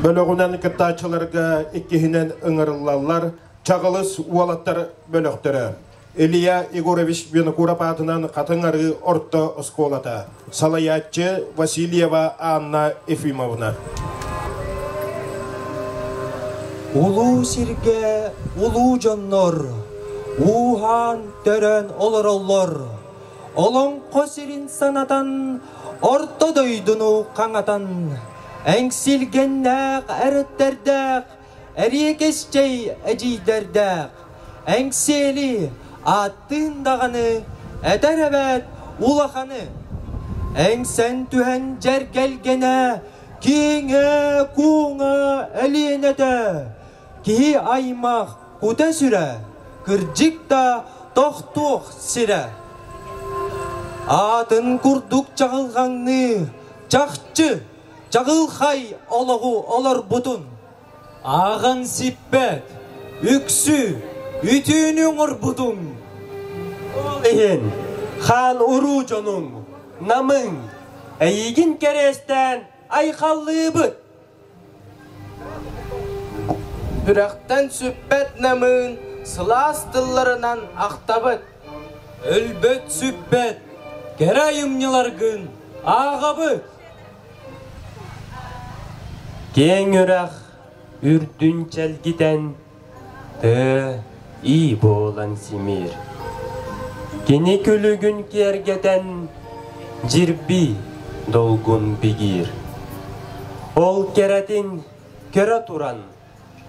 Бөлөҕүнэн кыттааччыларга иккиһинэн ыҥырыллаллар Чаҕылыс уолаттар бөлөхтөрө. Илья Егорович Винокуров аатынан Хатыҥ Арыы орто оскуолата. Салайааччы Васильева Анна Ефимовна. Улуу сиргэ улуу дьоннор ууһаан төрөөн олороллор. Олоҥхо сирин санатан, орто дойдуну хаҥатан, эҥсилгэннээх эрэттэрдээх эриэкэсчэй эдьиийдэрдээх, Эҥсиэли ааттыын даҕаны этэр эбээт улаханы. Эҥсэн түһэн дьэргэлгэнэ, киэҥэ-куоҥа Элиэнэтэ, киһи аймах кута-сүрэ, кырдьык да тохтуох сирэ. Аатын курдук чаҕылҕаҥныы, чахчы, чаҕылхай олоҕу олорбутун. Ааҕан сиппэт, үксү, үтүөнү оҥорбутуҥ. Ол иһин хаан уруу дьонуҥ, намыҥ, эйигин кэриэстээн айхаллыыбыт. Сүрэхтэн сүппэт намыын сылаас тылларынан ахтабыт. Өлбөт-сүппэт кэрэ айымньыларгын ааҕабыт. Киэҥ үрэх үрдүн чэлгитэн, тыа ии буолан симиир. Кини күлүгүн киэргэтэн, дьирбии долгун бигиир. Ол кэрэтин көрө туран,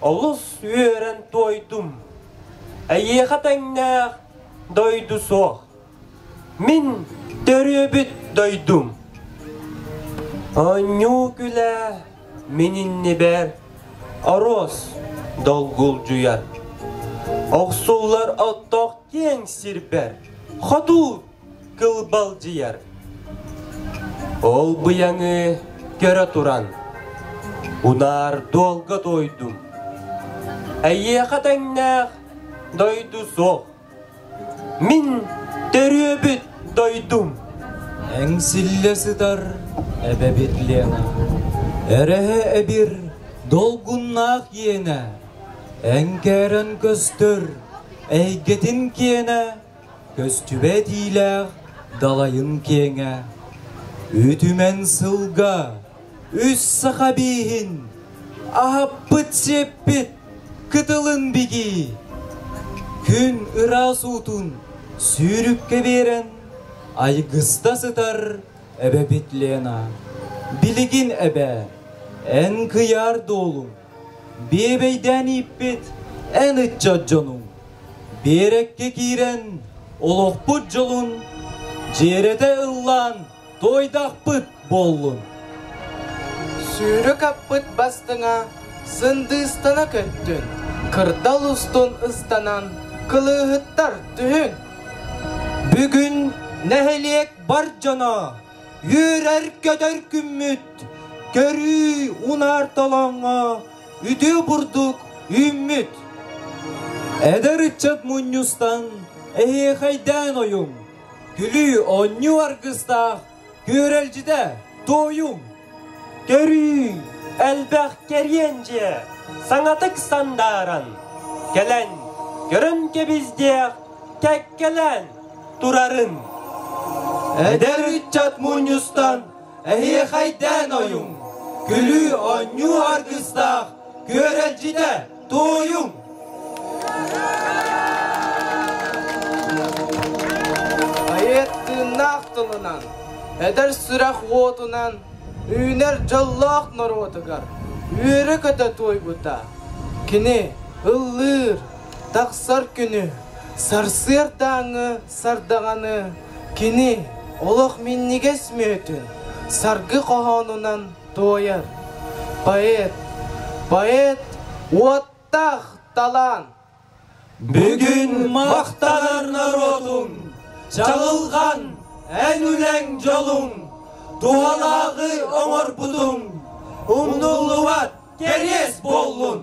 олус үөрэн туойдум. Эйиэхэ тэҥнээх дойду суох. Мин төрүөбүт дойдум. Оонньуу күлэ мин иннибэр оруос долгулдьуйар. Охсуллар оттоох киэҥ сирбэр. Хоту кылбалдьыйар. Ол быйаҥы көрө туран, унаар дуолга туойдум. Эйиэхэ тэҥнээх дойду суох. Мин төрүөбүт дойдум. Эҥсиллэ сытар эбэбит Лена, Эрэһэ эбир долгуннаах иэнэ, Эҥкээрэн көстөр эйгэтин киэнэ, Көстүбэт иилээх далайын киэҥэ. Үтүмэн сылга үс саха бииһин Аһаппыт-сиэппит кытылын бигии. Күн ыраас уутун сүүрүккэ биэрэн Айгыста сытар эбэбит Лена. Билигин эбээ, эн кыйаар дуолуҥ, Биэбэйдээн ииппит эн ыччат дьонуҥ. Биэрэккэ киирэн олохпут дьолун Дьиэрэтэ ыллаан туойдахпыт буоллун. Сүүрүк аппыт бастыҥа сындыыстана көттүн, кырдал устун ыстанан кылыыһыттар түһүн. Бүгүн нэһилиэк бар дьоно үөрэр-көтөр күммүт, көрүү унаар толооҥҥо үтүө бурдук үүммүт. Эдэр ыччат мунньустан эһиэхэйдээн ойуҥ, күлүү оонньуу аргыстаах күөрэлдьитэ туойуҥ. Көрүү элбэх кэриэн дьиэ саҥатык сандааран, кэлэн көрөн кэбиздиэх кэккэлээн турарын. Эдэр ыччат мунньустан эһиэхэйдээн ойуҥ, күлүү оонньуу аргыстаах күөрэлдьитэ туойуҥ. Поэт тыыннаах тылынан, эдэр сүрэх уотунан үүнэр дьоллоох норуотугар үөрэ-көтө туойбута. Кини ыллыыр, тахсар күнү, сарсыардааҥы сардаҥаны, кини олох минньигэс мүөтүн саргы хоһоонунан туойар. Поэт, поэт уоттаах талаан. Бүгүн махтанар норуотуҥ, чаҕылҕан эн үлэҥ дьолуҥ, туһалааҕы оҥорбутуҥ, умнуллубат кэриэс буоллун!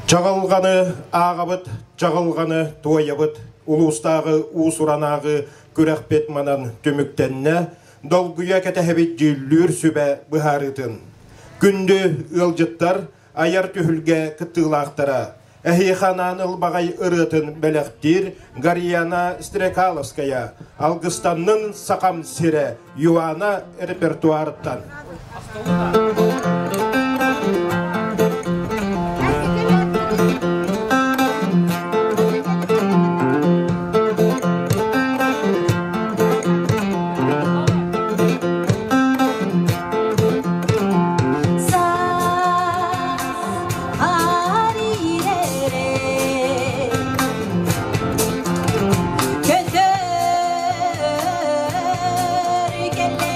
Чаҕылҕаны ааҕабыт, чаҕылҕаны туойабыт. Улуустааҕы уус-уранааҕы күрэхпит манан түмүктэннэ. Долгуйа кэтэһэбит дьүүллүүр сүбэ быһаарыытын. Күндү ыалдьыттар, айар түһүлгэ кыттыылаахтара, эһиэхэ анаан ылбаҕай ырыатын бэлэхтиир Гарьяна Стрекаловская «Алгыстаннын сахам сирэ» Юана репертуарыттан. Көтөр кэллэрэ.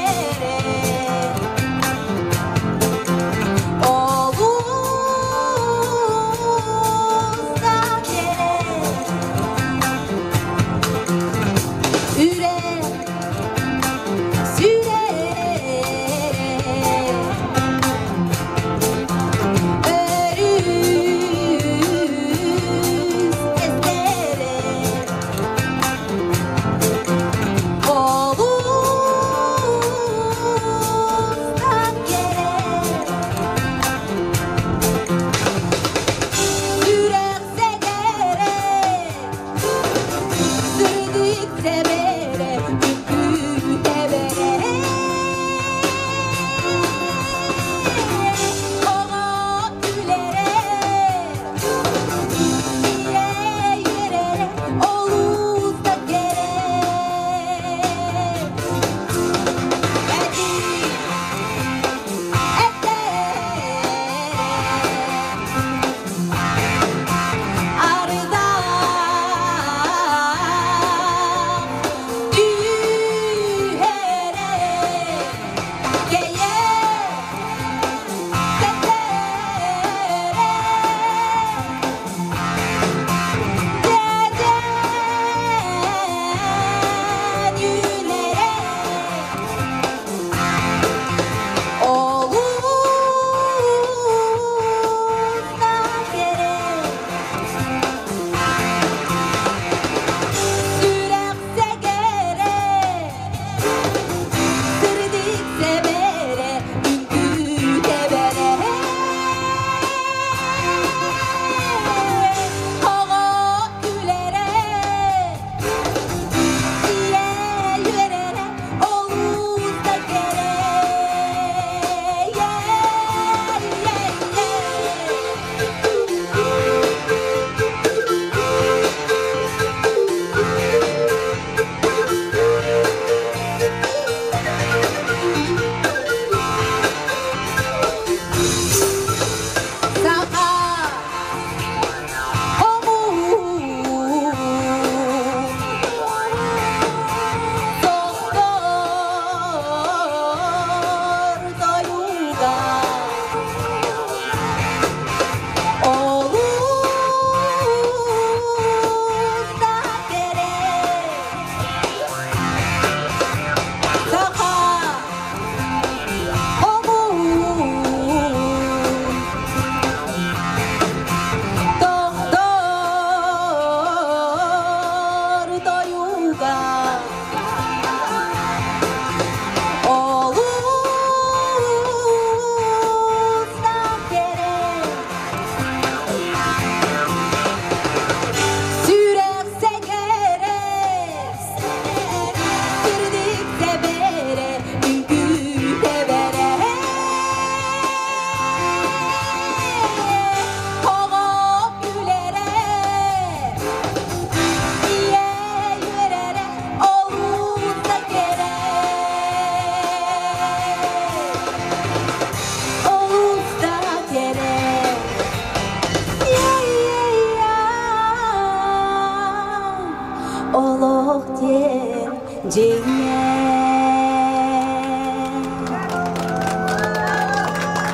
дьиҥэ.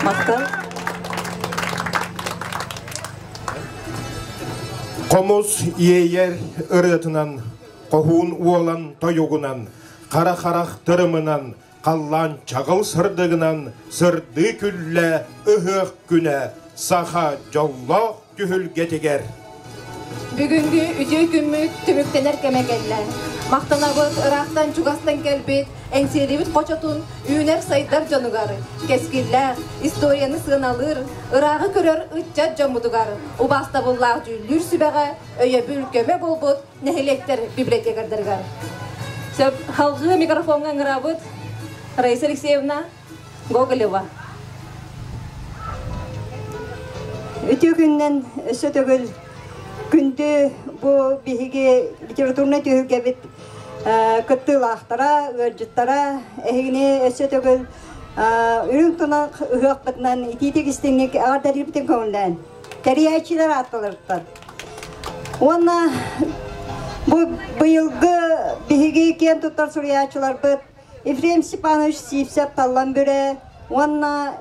Махтал. Хомус иэйэр ырыатынан, хоһуун уолан тойугунан, хара харах тырымынан, халлаан чаҕыл сырдыгынан сырдыы күллэ ыһыах күнэ саха дьоллоох түһүлгэтигэр. Бүгүҥҥү үтүө күммүт түмүктэнэр кэмэ кэллэ. Махтанабыт ыраахтан чугастан кэлбит Эҥсиэлибит хочотун үүнэр-сайдар дьонугар, кэскиллээх, историяны сыаналыыр, ырааҕы көрөр ыччат дьоммутугар, убаастабыллаах дьүүллүүр сүбэҕэ өйөбүл көмө буолбут нэһилиэктэр библиотекардарыгар. Сөп, халҕыы микрофоҥҥа ыҥырабыт Раиса Алексеевна Гоголева. Үтүө күннэн өссө төгүл күндү бу биһиги литературнай түһүлгэбит кыттыылаахтара, ыалдьыттара эһигини өссө төгүл үрүҥ тунах ыһыахпытынан итиитик истиҥник эҕэрдэлиирбитин көҥүллээн тэрийээччилэр аатталарыттан уонна бу быйылгы биһиги киэн туттар суруйааччыларбыт Ефрем Степанович Сивцев Таллан Бүрэ уонна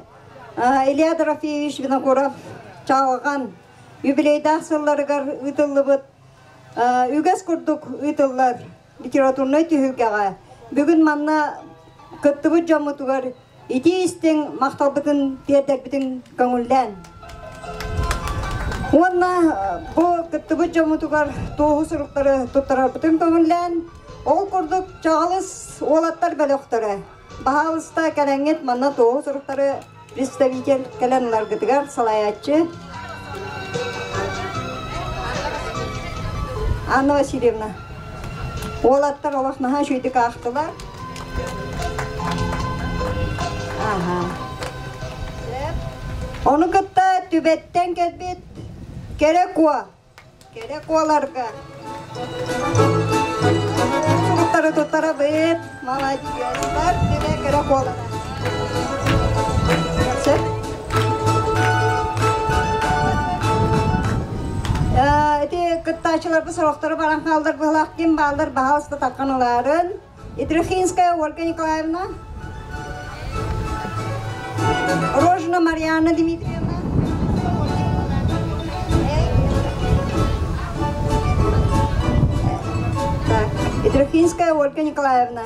Илья Дорофеевич Винокуров Чаалҕан юбилейдаах сылларыгар ыытыллыбыт үгэс курдук ыытыллар литературнай түһүлгэҕэ бүгүн манна кыттыбыт дьоммутугар итии истиҥ махталбытын тиэрдэрбитин көҥүллээн. Уонна бу кыттыбыт дьоммутугар туоһу суруктары туттарарбытын көҥүллээн, ол курдук чаҕылыс уолаттар бөлөхтөрө баһаалыста кэлэҥҥит манна туоһу суруктары представитель кэлэн ыларгытыгар салайааччы Анна Васильевна. Уолаттар олох наһаа үчүгэйдик аахтылар. Аха. Ону кытта Түбэттэн кэлбит Кэрэ Куо. Кэрэ Куоларга суруктары туттарабыт. Молодецтар, Түбэ Кэрэ Куолара. Сөп. Ити кыттааччыларбыт сорохторо баран хааллар быһылаах ким бааллар баһаалыста таххан ылаарын. Итрихинская Ольга Николаевна. Рожина Марьяна Дмитриевна. Так, Итрихинская Ольга Николаевна.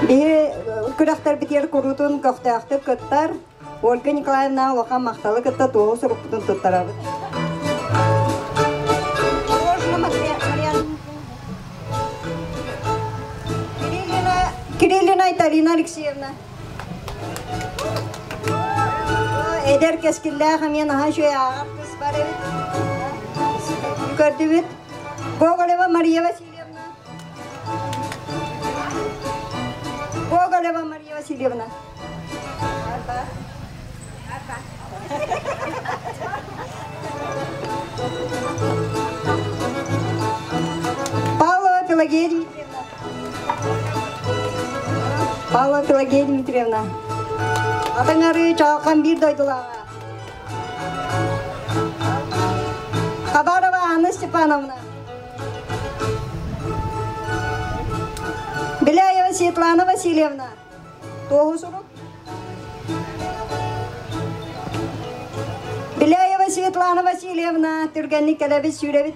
Биһи күрэхтэрбитигэр куруутун көхтөөхтүк кыттар. Ольга Николаевна улахан махталы кытта туоһу сурукпутун туттарабыт. Кириллина Айталина Алексеевна. Эдэр кэскиллээх эмиэ наһаа үчүгэй ааҕар кыс бар эбит. Көрдүбүт. Гоголева Мария Васильевна. Гоголева Мария Васильевна. Павлова Пелагея Дмитриевна. Павлова Пелагея Дмитриевна. Атаҥары чалхан биир дойдулааҕа. Хабарова Анна Степановна. Беляева Светлана Васильевна. Туоһу сурук. Беляева Светлана Васильевна түргэнник кэлэбит сүүрэбит.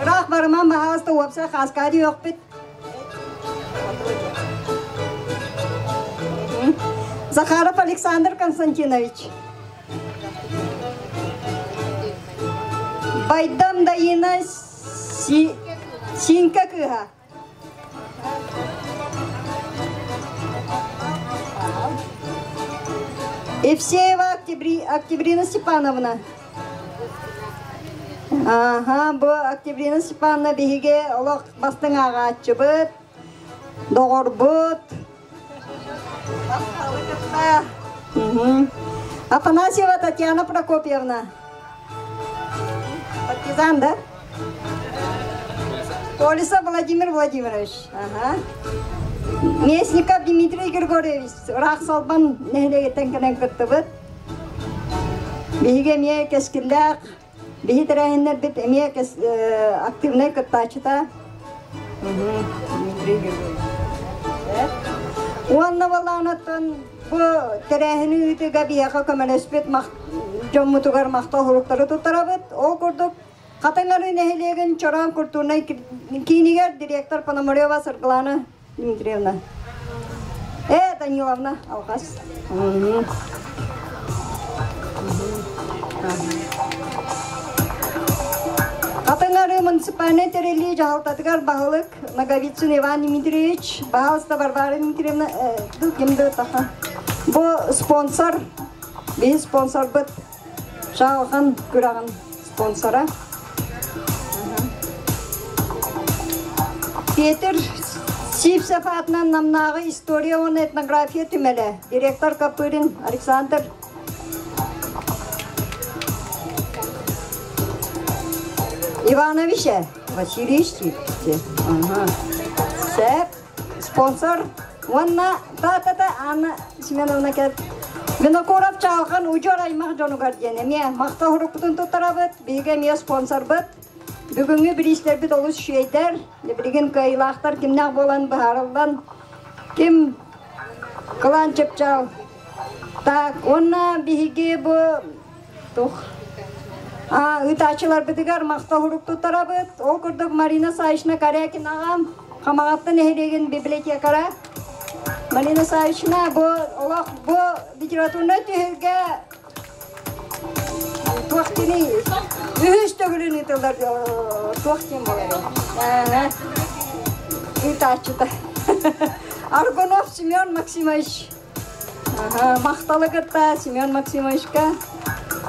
Ыраах барыман баһаалыста уопсай хааскаа диэхпит. Захаров Александр Константинович. Байдам Дайына Синка кыыһа. Евсеева Октябрина Степановна. Аха, бу Октябрина Степановна биһиги олох бастыҥ ааҕааччыбыт, доҕорбут. Афанасьева Татьяна Прокопьевна. Партизан, да? Колесов Владимир Владимирович. Ага. Местников Дмитрий Григорьевич. Ыраах Салбан нэһилиэгиттэн кэлэн кыттыбыт. Биһиги эмиэ кэскиллээх, биһи тэрээһиннэрбит эмиэ активнай кыттааччыта. Дмитрий Григорьевич. Уонна балаанаттан бу тэрээһини ыытыыга биһиэхэ көмөлөспүт дьоммутугар махтал суруктары туттарабыт. Ол курдук Хатыҥ Арыы нэһилиэгин Чороон культурнай киинигэр директор Пономарева Саргылана Дмитриевна. Э, Даниловна, алҕас. Хатыҥ Арыы муниципальнай тэриллии дьаһалтатыгар баһылык Ноговицын Иван Дмитриевич, баһаалыста Варвара Дмитриевна, ким да таха. Бу спонсор, биһи спонсорбыт Чаалхан күрэҕин спонсора. Петр Сивцев аатынан Намнааҕы история уонна этнография түмэлэ, директор Копырин Александр Иванович Васильевич Ага. Сеп, спонсор Уонна та-та-та Анна Семеновна кэт Винокуров Чаалхан удьуор аймах дьонугар диэн эмиэ махтал уруккутун туттарабыт, биһиги эмиэ спонсорбыт. Бүгүҥҥү бириистэрбит олус үчүгэйдэр. Билигин кыайыылаахтар кимнээх буолан быһаарыллан, ким кылаан чыпчаал. Так, уонна биһиги бу тух ыытааччыларбытыгар махтал урук туттарабыт. Ол курдук Марина Савична Корякинаҕа Хамаҕатта нэһилиэгин библиотекара Марина Савична бу олох бу литературнай түһүлгэ туох диний үһүс төгүлүн ыытыллар туох диэн буолар ыытааччыта Аргунов Семен Максимович Махталы кытта Семен Максимовичка.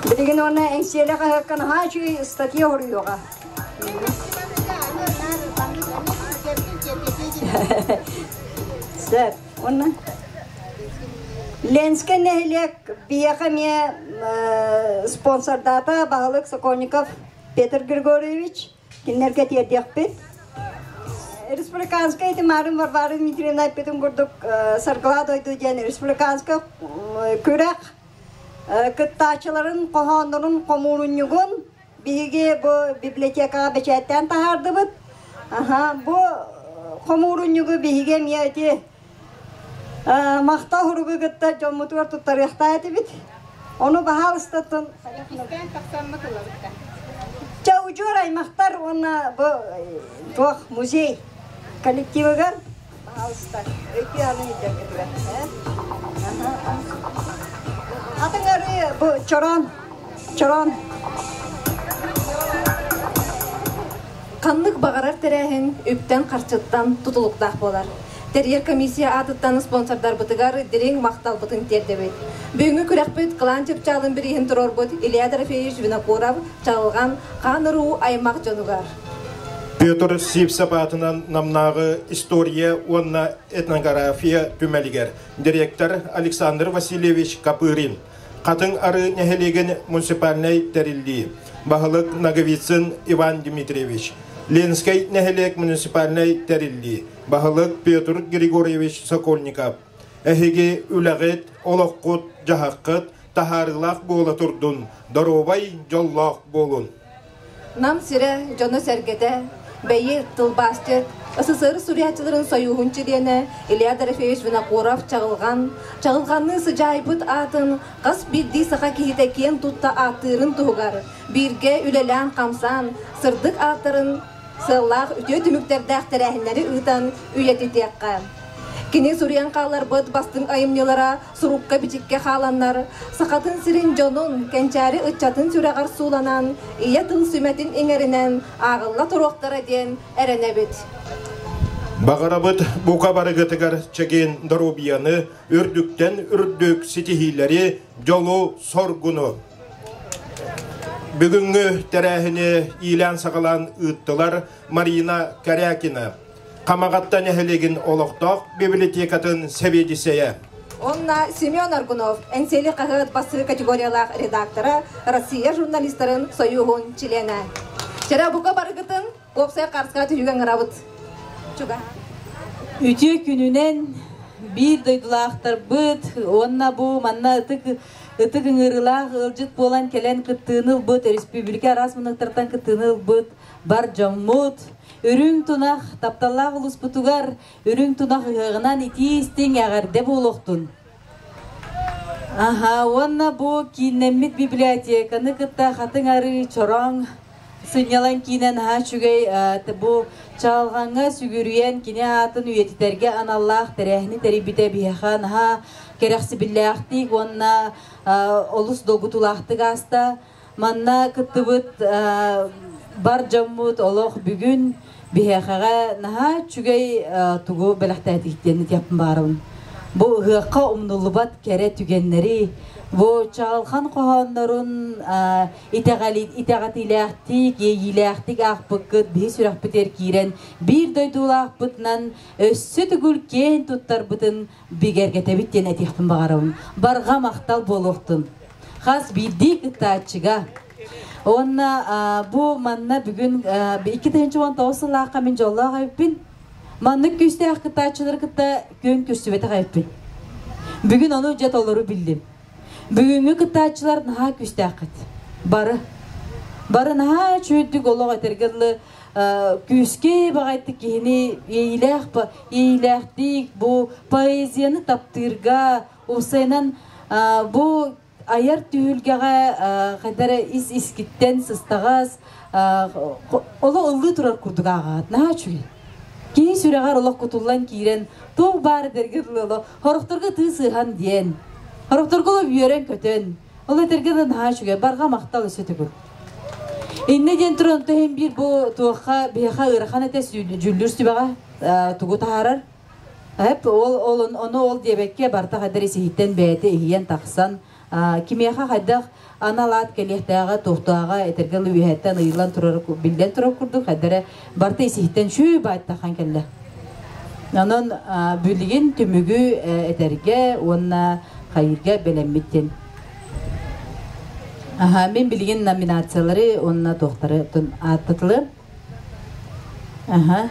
Билигин уонна Эҥсиэлэ хаһыакка наһаа үчүгэй статья суруйуоҕа. Сөп. Уонна Ленскэй нэһилиэк биһиэхэ эмиэ спонсордаата баһылык Сокольников Петр Григорьевич. Кинилэргэ тиэрдиэхпит. Республиканскай ити Марын Варвара Дмитриевна эппитин курдук Саргылаа дойду диэн республиканскай күрэх кыттааччыларын хоһооннорун хомуурунньугун биһиги бу библиотекаҕа бэчээттээн таһаардыбыт. Аха, бу хомуурунньугу биһиги эмиэ ити махтал суругу кытта дьоммутугар туттарыахтаах этибит. Ону баһаалыстаттан Чэ, удьуор аймахтар уонна бу туох музей коллективыгар баһаалыста өйдүү аны илдьэргитигэр. Атын арыы бу чороон чороон Ханнык баҕарар тэрээһин үптэн-харчыттан тутулуктаах буолар. Тэрийэр комиссия аатыттан спонсордарбытыгар дириҥ махталбытын тиэрдэбит. Бүгүҥҥү күрэхпит Кылаан Чыпчаалын бирииһин туруорбут Илья Дорофеевич Винокуров Чаҕылҕан хаан уруу аймах дьонугар. Петр Сивцев аатынан Намнааҕы история уонна этнография түмэлигэр директор Александр Васильевич Копырин Хатыҥ Арыы нэһилиэгин муниципальнай тэриллии, баһылык Ноговицын Иван Дмитриевич, Ленскэй нэһилиэк муниципальнай тэриллии, баһылык Петр Григорьевич Сокольников. Эһиги үлэҕит, олоххут, дьаһаххыт таһаарыылаах буола турдун, доруобай, дьоллоох буолун! Нам сирэ дьоно-сэргэтэ, бэйи, тылбаасчыт, СССР суруйааччыларын сойууһун чилиэнэ Илья Дорофеевич Винокуров Чаҕылҕан, чаҕылҕанныы сыдьаайбыт аатын хас биирдии саха киһитэ киэн тутта ааттыырын туһугар бииргэ үлэлээн-хамсаан, сырдык ааттарын сыаллаах үтүө түмүктэрдээх тэрээһиннэри ыытан үйэтитиэххэ. Кини суруйан хаалларбыт бастыҥ айымньылара сурукка-бичиккэ хааланнар, сахатын сирин дьонун, кэнчээри ыччатын сүрэҕэр сууланан, ийэ тыл сүмэтин иҥэринэн ааҕылла туруохтара диэн эрэнэбит. Баҕарабыт бука барыгытыгар чэгиэн доруобуйаны, үрдүктэн үрдүк ситиһиилэри, дьолу-соргуну! Бүгүҥҥү тэрээһини иилээн-саҕалаан ыыттылар Марина Корякина, Хамаҕатта нэһилиэгин олохтоох библиотекатын сэбиэдиссэйэ. Онно Семен Аргунов, Эҥсиэли хаһыат бастакы категориялаах редактора, Россия журналистарын сойууһун чилиэнэ. Чэрэ бука барыгытын. Уопсай харска түһүгэн ырабыт. Чуга. Үтүө күнүнэн биир дойдулаахтарбыт уонна бу манна ытык ытык ыҥырыылаах ыалдьыт буолан кэлэн кыттыыны ылбыт республика араас муннуктартан кыттыыны ылбыт бар дьоммут үрүҥ тунах тапталлаах улууспутугар үрүҥ тунах ыһыаҕынан итии истиҥ эҕэрдэ буолуохтун. Аха, уонна бу кииннэммит библиотеканы кытта Хатыҥ Арыы Чороҥ сынньалаҥ киинэ наһаа үчүгэй бу чаалҕаҥҥа сүгүрүйэн кини аатын үйэтитэргэ аналлаах тэрээһини тэрийбитэ биһиэхэ наһаа кэрэхсибиллээхтик уонна олус долгутуулаахтык ааста. Манна кыттыбыт бар дьоммут олох бүгүн биһиэхэҕэ наһаа үчүгэй тугу бэлэхтээтик диэн этиэхпин баарабын. Бу ыһыахха умнуллубат кэрэ түгэннэри, бу чаҕылхан хоһооннорун итэҕэтиилээхтик, иэйиилээхтик аахпыккыт биһи сүрэхпитигэр киирэн биир дойдулаахпытынан өссө төгүл киэн туттарбытын бигэргэтэбит диэн этиэхпин баҕарабын. Барҕа махтал буолуохтун. Хас биирдии кыттааччыга. Уонна бу манна бүгүн 2019 сыллаахха мин дьоллоох эбиппин. Маннык күүстээх кыттааччылары кытта күөн көрсүбэтэх эбиппин. Бүгүн ону дьэ толору биллим. Бүгүҥҥү кыттааччылар наһаа күүстээххит. Бары. Бары наһаа үчүгэйдик олох этэргэ дылы күүскэ баҕайытык киһини иэйиилээх иэйиилээхтик бу поэзияны таптыырга уопсайынан бу айар түһүлгэҕэ хайда эрэ ис искиттэн сыстаҕас олох ыллыы турар курдук ааҕаҕыт наһаа үчүгэй киһи сүрэҕэр олох кутуллан киирэн туох баар этэргэ дылы олох сорохторго ытыы сыһан диэн сорохторго олох үөрэн-көтөн Ол этэргэ да наһаа үчүгэй, барҕа махтал өссө төгүл. Иннэ диэн туран иһин биир бу туохха биһиэхэ ыарахан этэ дьүүллүүр сүбэҕэ тугу таһаарар. Эп ол ол ону ол диэбэккэ барта хайдар исиһиттэн бэйэтэ иһийэн тахсан кимиэхэ хайдах анал аат кэлиэхтээҕэ туохтааҕа этэргэ үөһэттэн ыйыллан турар биллэн турар курдук хайдара барта исиһиттэн шүү баайтахан кэллэ. Онон билигин түмүгү этэргэ уонна хайыырга бэлэммит диэн. Аха, мин билигин номинациялары уонна туохтары ааттатылым. Аха.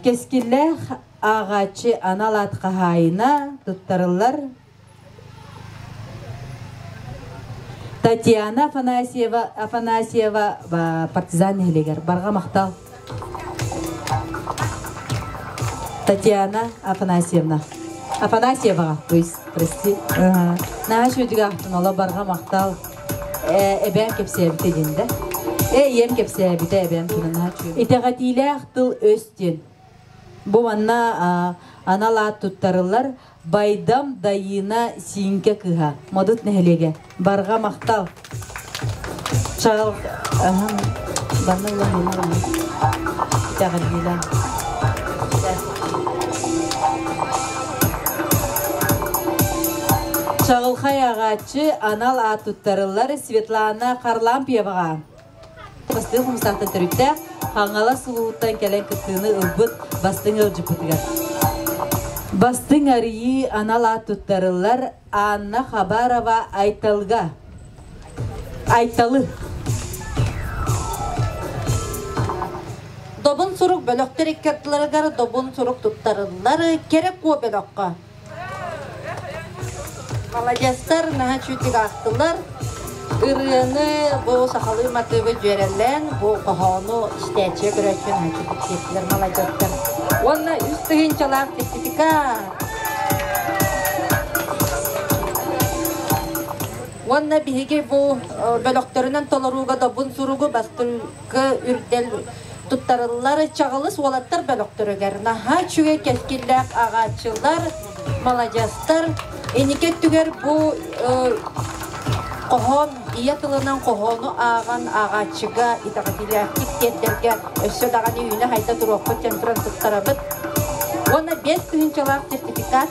Кэскиллээх ааҕааччы анал аат хаһаайына туттарыллар Татьяна Афанасьева, Афанасьева партизан нэһилиэгэр барҕа махтал. Татьяна Афанасьевна. Афанасьеваҕа, то есть, прости. Наһаа үчүгэй ахтын, оло барҕа махтал. Эбээн кэпсээбитэ диэн да. Э, ийэм кэпсээбитэ, эбээм туна наһаа үчүгэй. Итэҕэтиилээх тыл өс диэн. Бу манна анал аат туттарыллар Байдам Дайыына Сииҥкэ кыыһа, Модут нэһилиэгэ. Барҕа махтал. Чаҕыл Банна улан Итэҕэллиилээх. Чаҕылхай ааҕааччы анал аат туттарыллар Светлана Харлампьеваҕа. Бастыҥ хомустаахтан төрүттээх Хаҥалас улууһуттан кэлэн кыттыыны ылбыт бастыҥ ыалдьыппытыгар. Бастыҥ арыйыы анал аат туттарыллар Анна Хабарова Айталга. Айталы. Добун сурук бөлөхтөр икки ардыларыгар добун сурук туттарыллар кэрэ куо бөлөххө. Маладьыастар наһаа үчүгэй аахтылар. Ырыаны бу сахалыы матыыбы дьүөрэлээн бу хоһоону истээччигэ көрөөччү наһаа үчүгэй тиэртилэр маладьыастар. Уонна үс тыһыынчалаах сертификат. Уонна биһиги бу бөлөхтөрүнэн толорууга добун суругу бастыҥкы үрдэл туттарыллар чаҕылыс уолаттар бөлөхтөрүгэр наһаа үчүгэй кэскиллээх аҕааччылар, маладьыастар. Инники өттүгэр бу хоһоон ийэ тылынан хоһоону ааҕан ааҕааччыга итэҕэтиилээхтик тиэрдэргэ өссө даҕаны үүнэ-хайда туруохпут диэн туран туттарабыт. Уонна 5 тыһыынчалаах сертификат.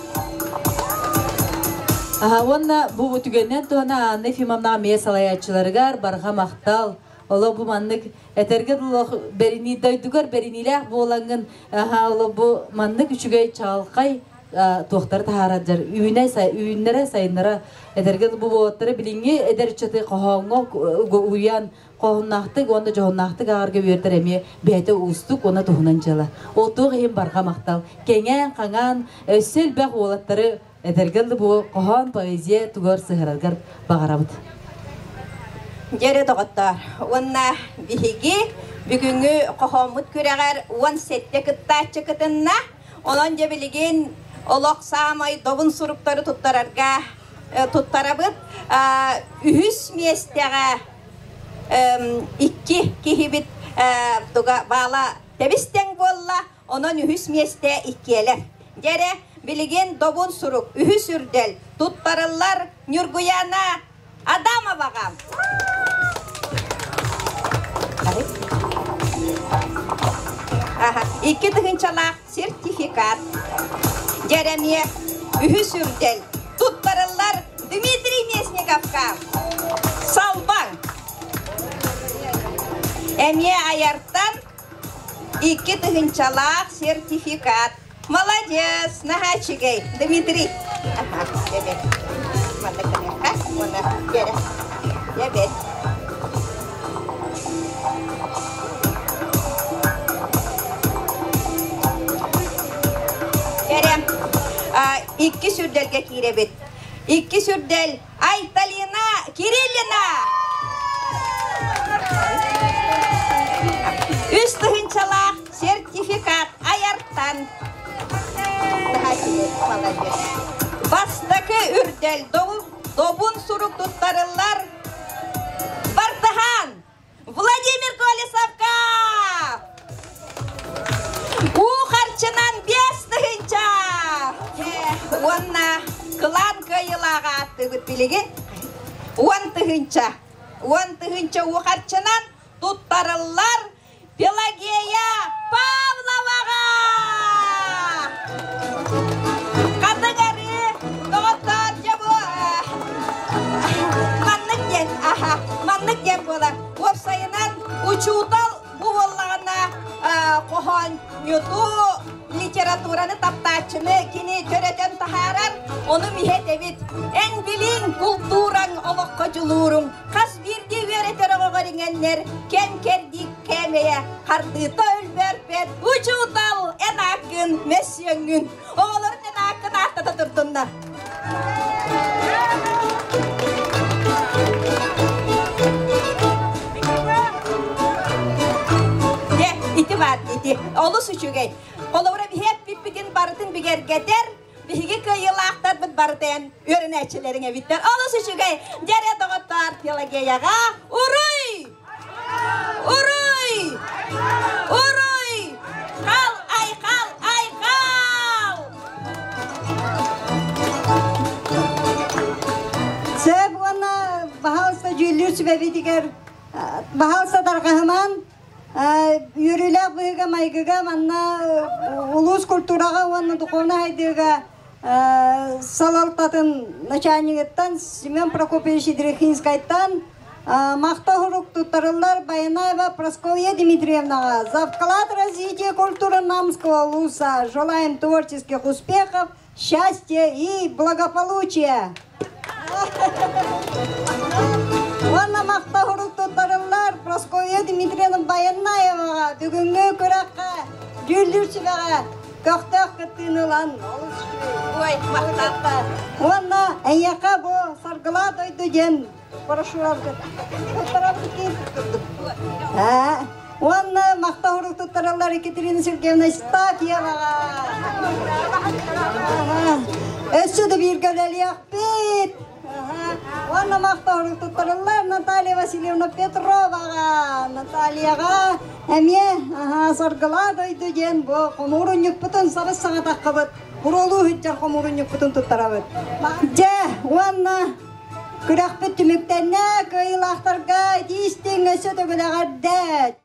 Уонна бу түгэнинэн туһана Анна Ефимовна эмиэ салайааччыларыгар барҕа махтал. Олох бу маннык этэргэ дылы бэринии дойдугар бэриниилээх буолаҥҥын аһаа олох бу маннык үчүгэй чаҕылхай туохтары таһаарар дьар үүнэ үүннэрэ сайыннара эдэргэ бу буолаттара билиҥҥи эдэр ыччаты хоһооҥҥо уйан хоһуннаахтык уонна дьоһуннаахтык ааҕарга үөрдэр эмиэ бэйэтэ уустук уонна туһунан дьыала. Ол туох иһин барҕа махтал. Кэҥээн, хаҥаан, өссө элбэх уолаттары этэргэ дылы бу хоһоон поэзия тугар сыһараргар баҕарабыт. Дьэрэ доҕоттоор, уонна биһиги бүгүҥҥү хоһооммут күрэҕэр 17 кыттааччы кытынна. Онон дьэ билигин олох саамай добун суруктары туттарарга туттарабыт. Үһүс миэстэҕэ икки киһибит туга баала тэбис-тэҥ буолла, онон үһүс миэстэ иккиэлэр. Дьэрэ, билигин добун сурук, үһүс үрдэл туттарыллар Ньургуяна Адамоваҕа. Икки тыһыынчалаах сертификат. Дьэрэмиэ үһүс үрдэл туттарыллар Дмитрий Местниковка. Салбаҥ. Эмиэ айартан 2 тыһыынчалаах сертификат. Молодец, наһаа үчүгэй. Дмитрий. Манна кэлиэххэ. Уонна дьэрэ. Дьэбет. Дьэрэ. Иккис үрдэлгэ киирэбит. Иккис үрдэл Айталина Кириллина! 3 тыһыынчалаах сертификат айартан. Бастакы үрдэл добун сурук туттарыллар Бартыһаан Владимир Колесовка! Уу харчынан 5 тыһыынча! Уонна кылаан кыайыылааҕа ааттыыбыт билигин. 10 тыһыынча. 10 тыһыынча уу харчынан туттарыллар Пелагея Павловаҕа! Хатыгары, доҕоттоор, дьэ бу маннык диэн, аха, маннык диэн буолар. Уопсайынан учуутал бу буоллаҕына хоһоонньуту, литератураны таптааччыны кини төрөтөн таһаарар, ону миһэтэбит. Эн билиҥ, култуураҥ, олоххо дьулууруҥ, хас биирдии үөрэтэр оҕоҕор иҥэннэр, кэм кэрдии кээмэйэ хардыыта өлбөөрбөт учуутал эн ааккын мөссүөҥҥүн, оҕолорун эн ааккын ааттата турдуннар. Дьэ, ити баар, ити. Олус үчүгэй. Холобура, биһи эппиппитин барытын бигэргэтэр, биһиги кыайыылаахтарбыт барытын үөрэнээччилэриҥ эбиттэр. Олус үчүгэй. Дьэрэ доҕоттоор, Пелагеяҕа уруй! Уруй! Уруй! Хал, айхал, айхал! Сөп уонна баһаалыста дьүүллүүр сүбэбитигэр баһаалыста тарҕаһыман үөрүүлээх быһыыга майгыга манна улуус культураҕа уонна духовнай сайдыыга салалтатын начальнигыттан Семен Прокопьевич Идрихинскайтан махтал сурук туттарыллар Баянаева Прасковья Дмитриевнаҕа за вклад в развитие культуры Намского улуса. Желаем творческих успехов, счастья и благополучия. Уонна махтал сурук туттарыллар Прасковья Дмитриевна Баянаеваҕа бүгүҥҥү күрэххэ дьүүллүүр сүбэҕэ көхтөөх кыттыыны ылан олус Ой, махтал. Уонна эйиэхэ бу Саргылаа дойду диэн брошюраларга туттарабыт. Уонна махтал сурук туттараллар Екатерина Сергеевна Стафьеваҕа. Өссө да бииргэ үлэлиэхпит. Уонна махтал сурук туттараллар Наталья Васильевна Петроваҕа. Натальяҕа эмиэ Саргылаа дойду диэн бу хомуурунньукпутун сабыс саҥатаххыбыт. Буруолуу сылдьар хомуурунньукпутун туттарабыт. Дьэ, уонна күрэхпит түмүктэннэ, кыайыылаахтарга итии истиҥ өссө төгүл эҕэрдэ.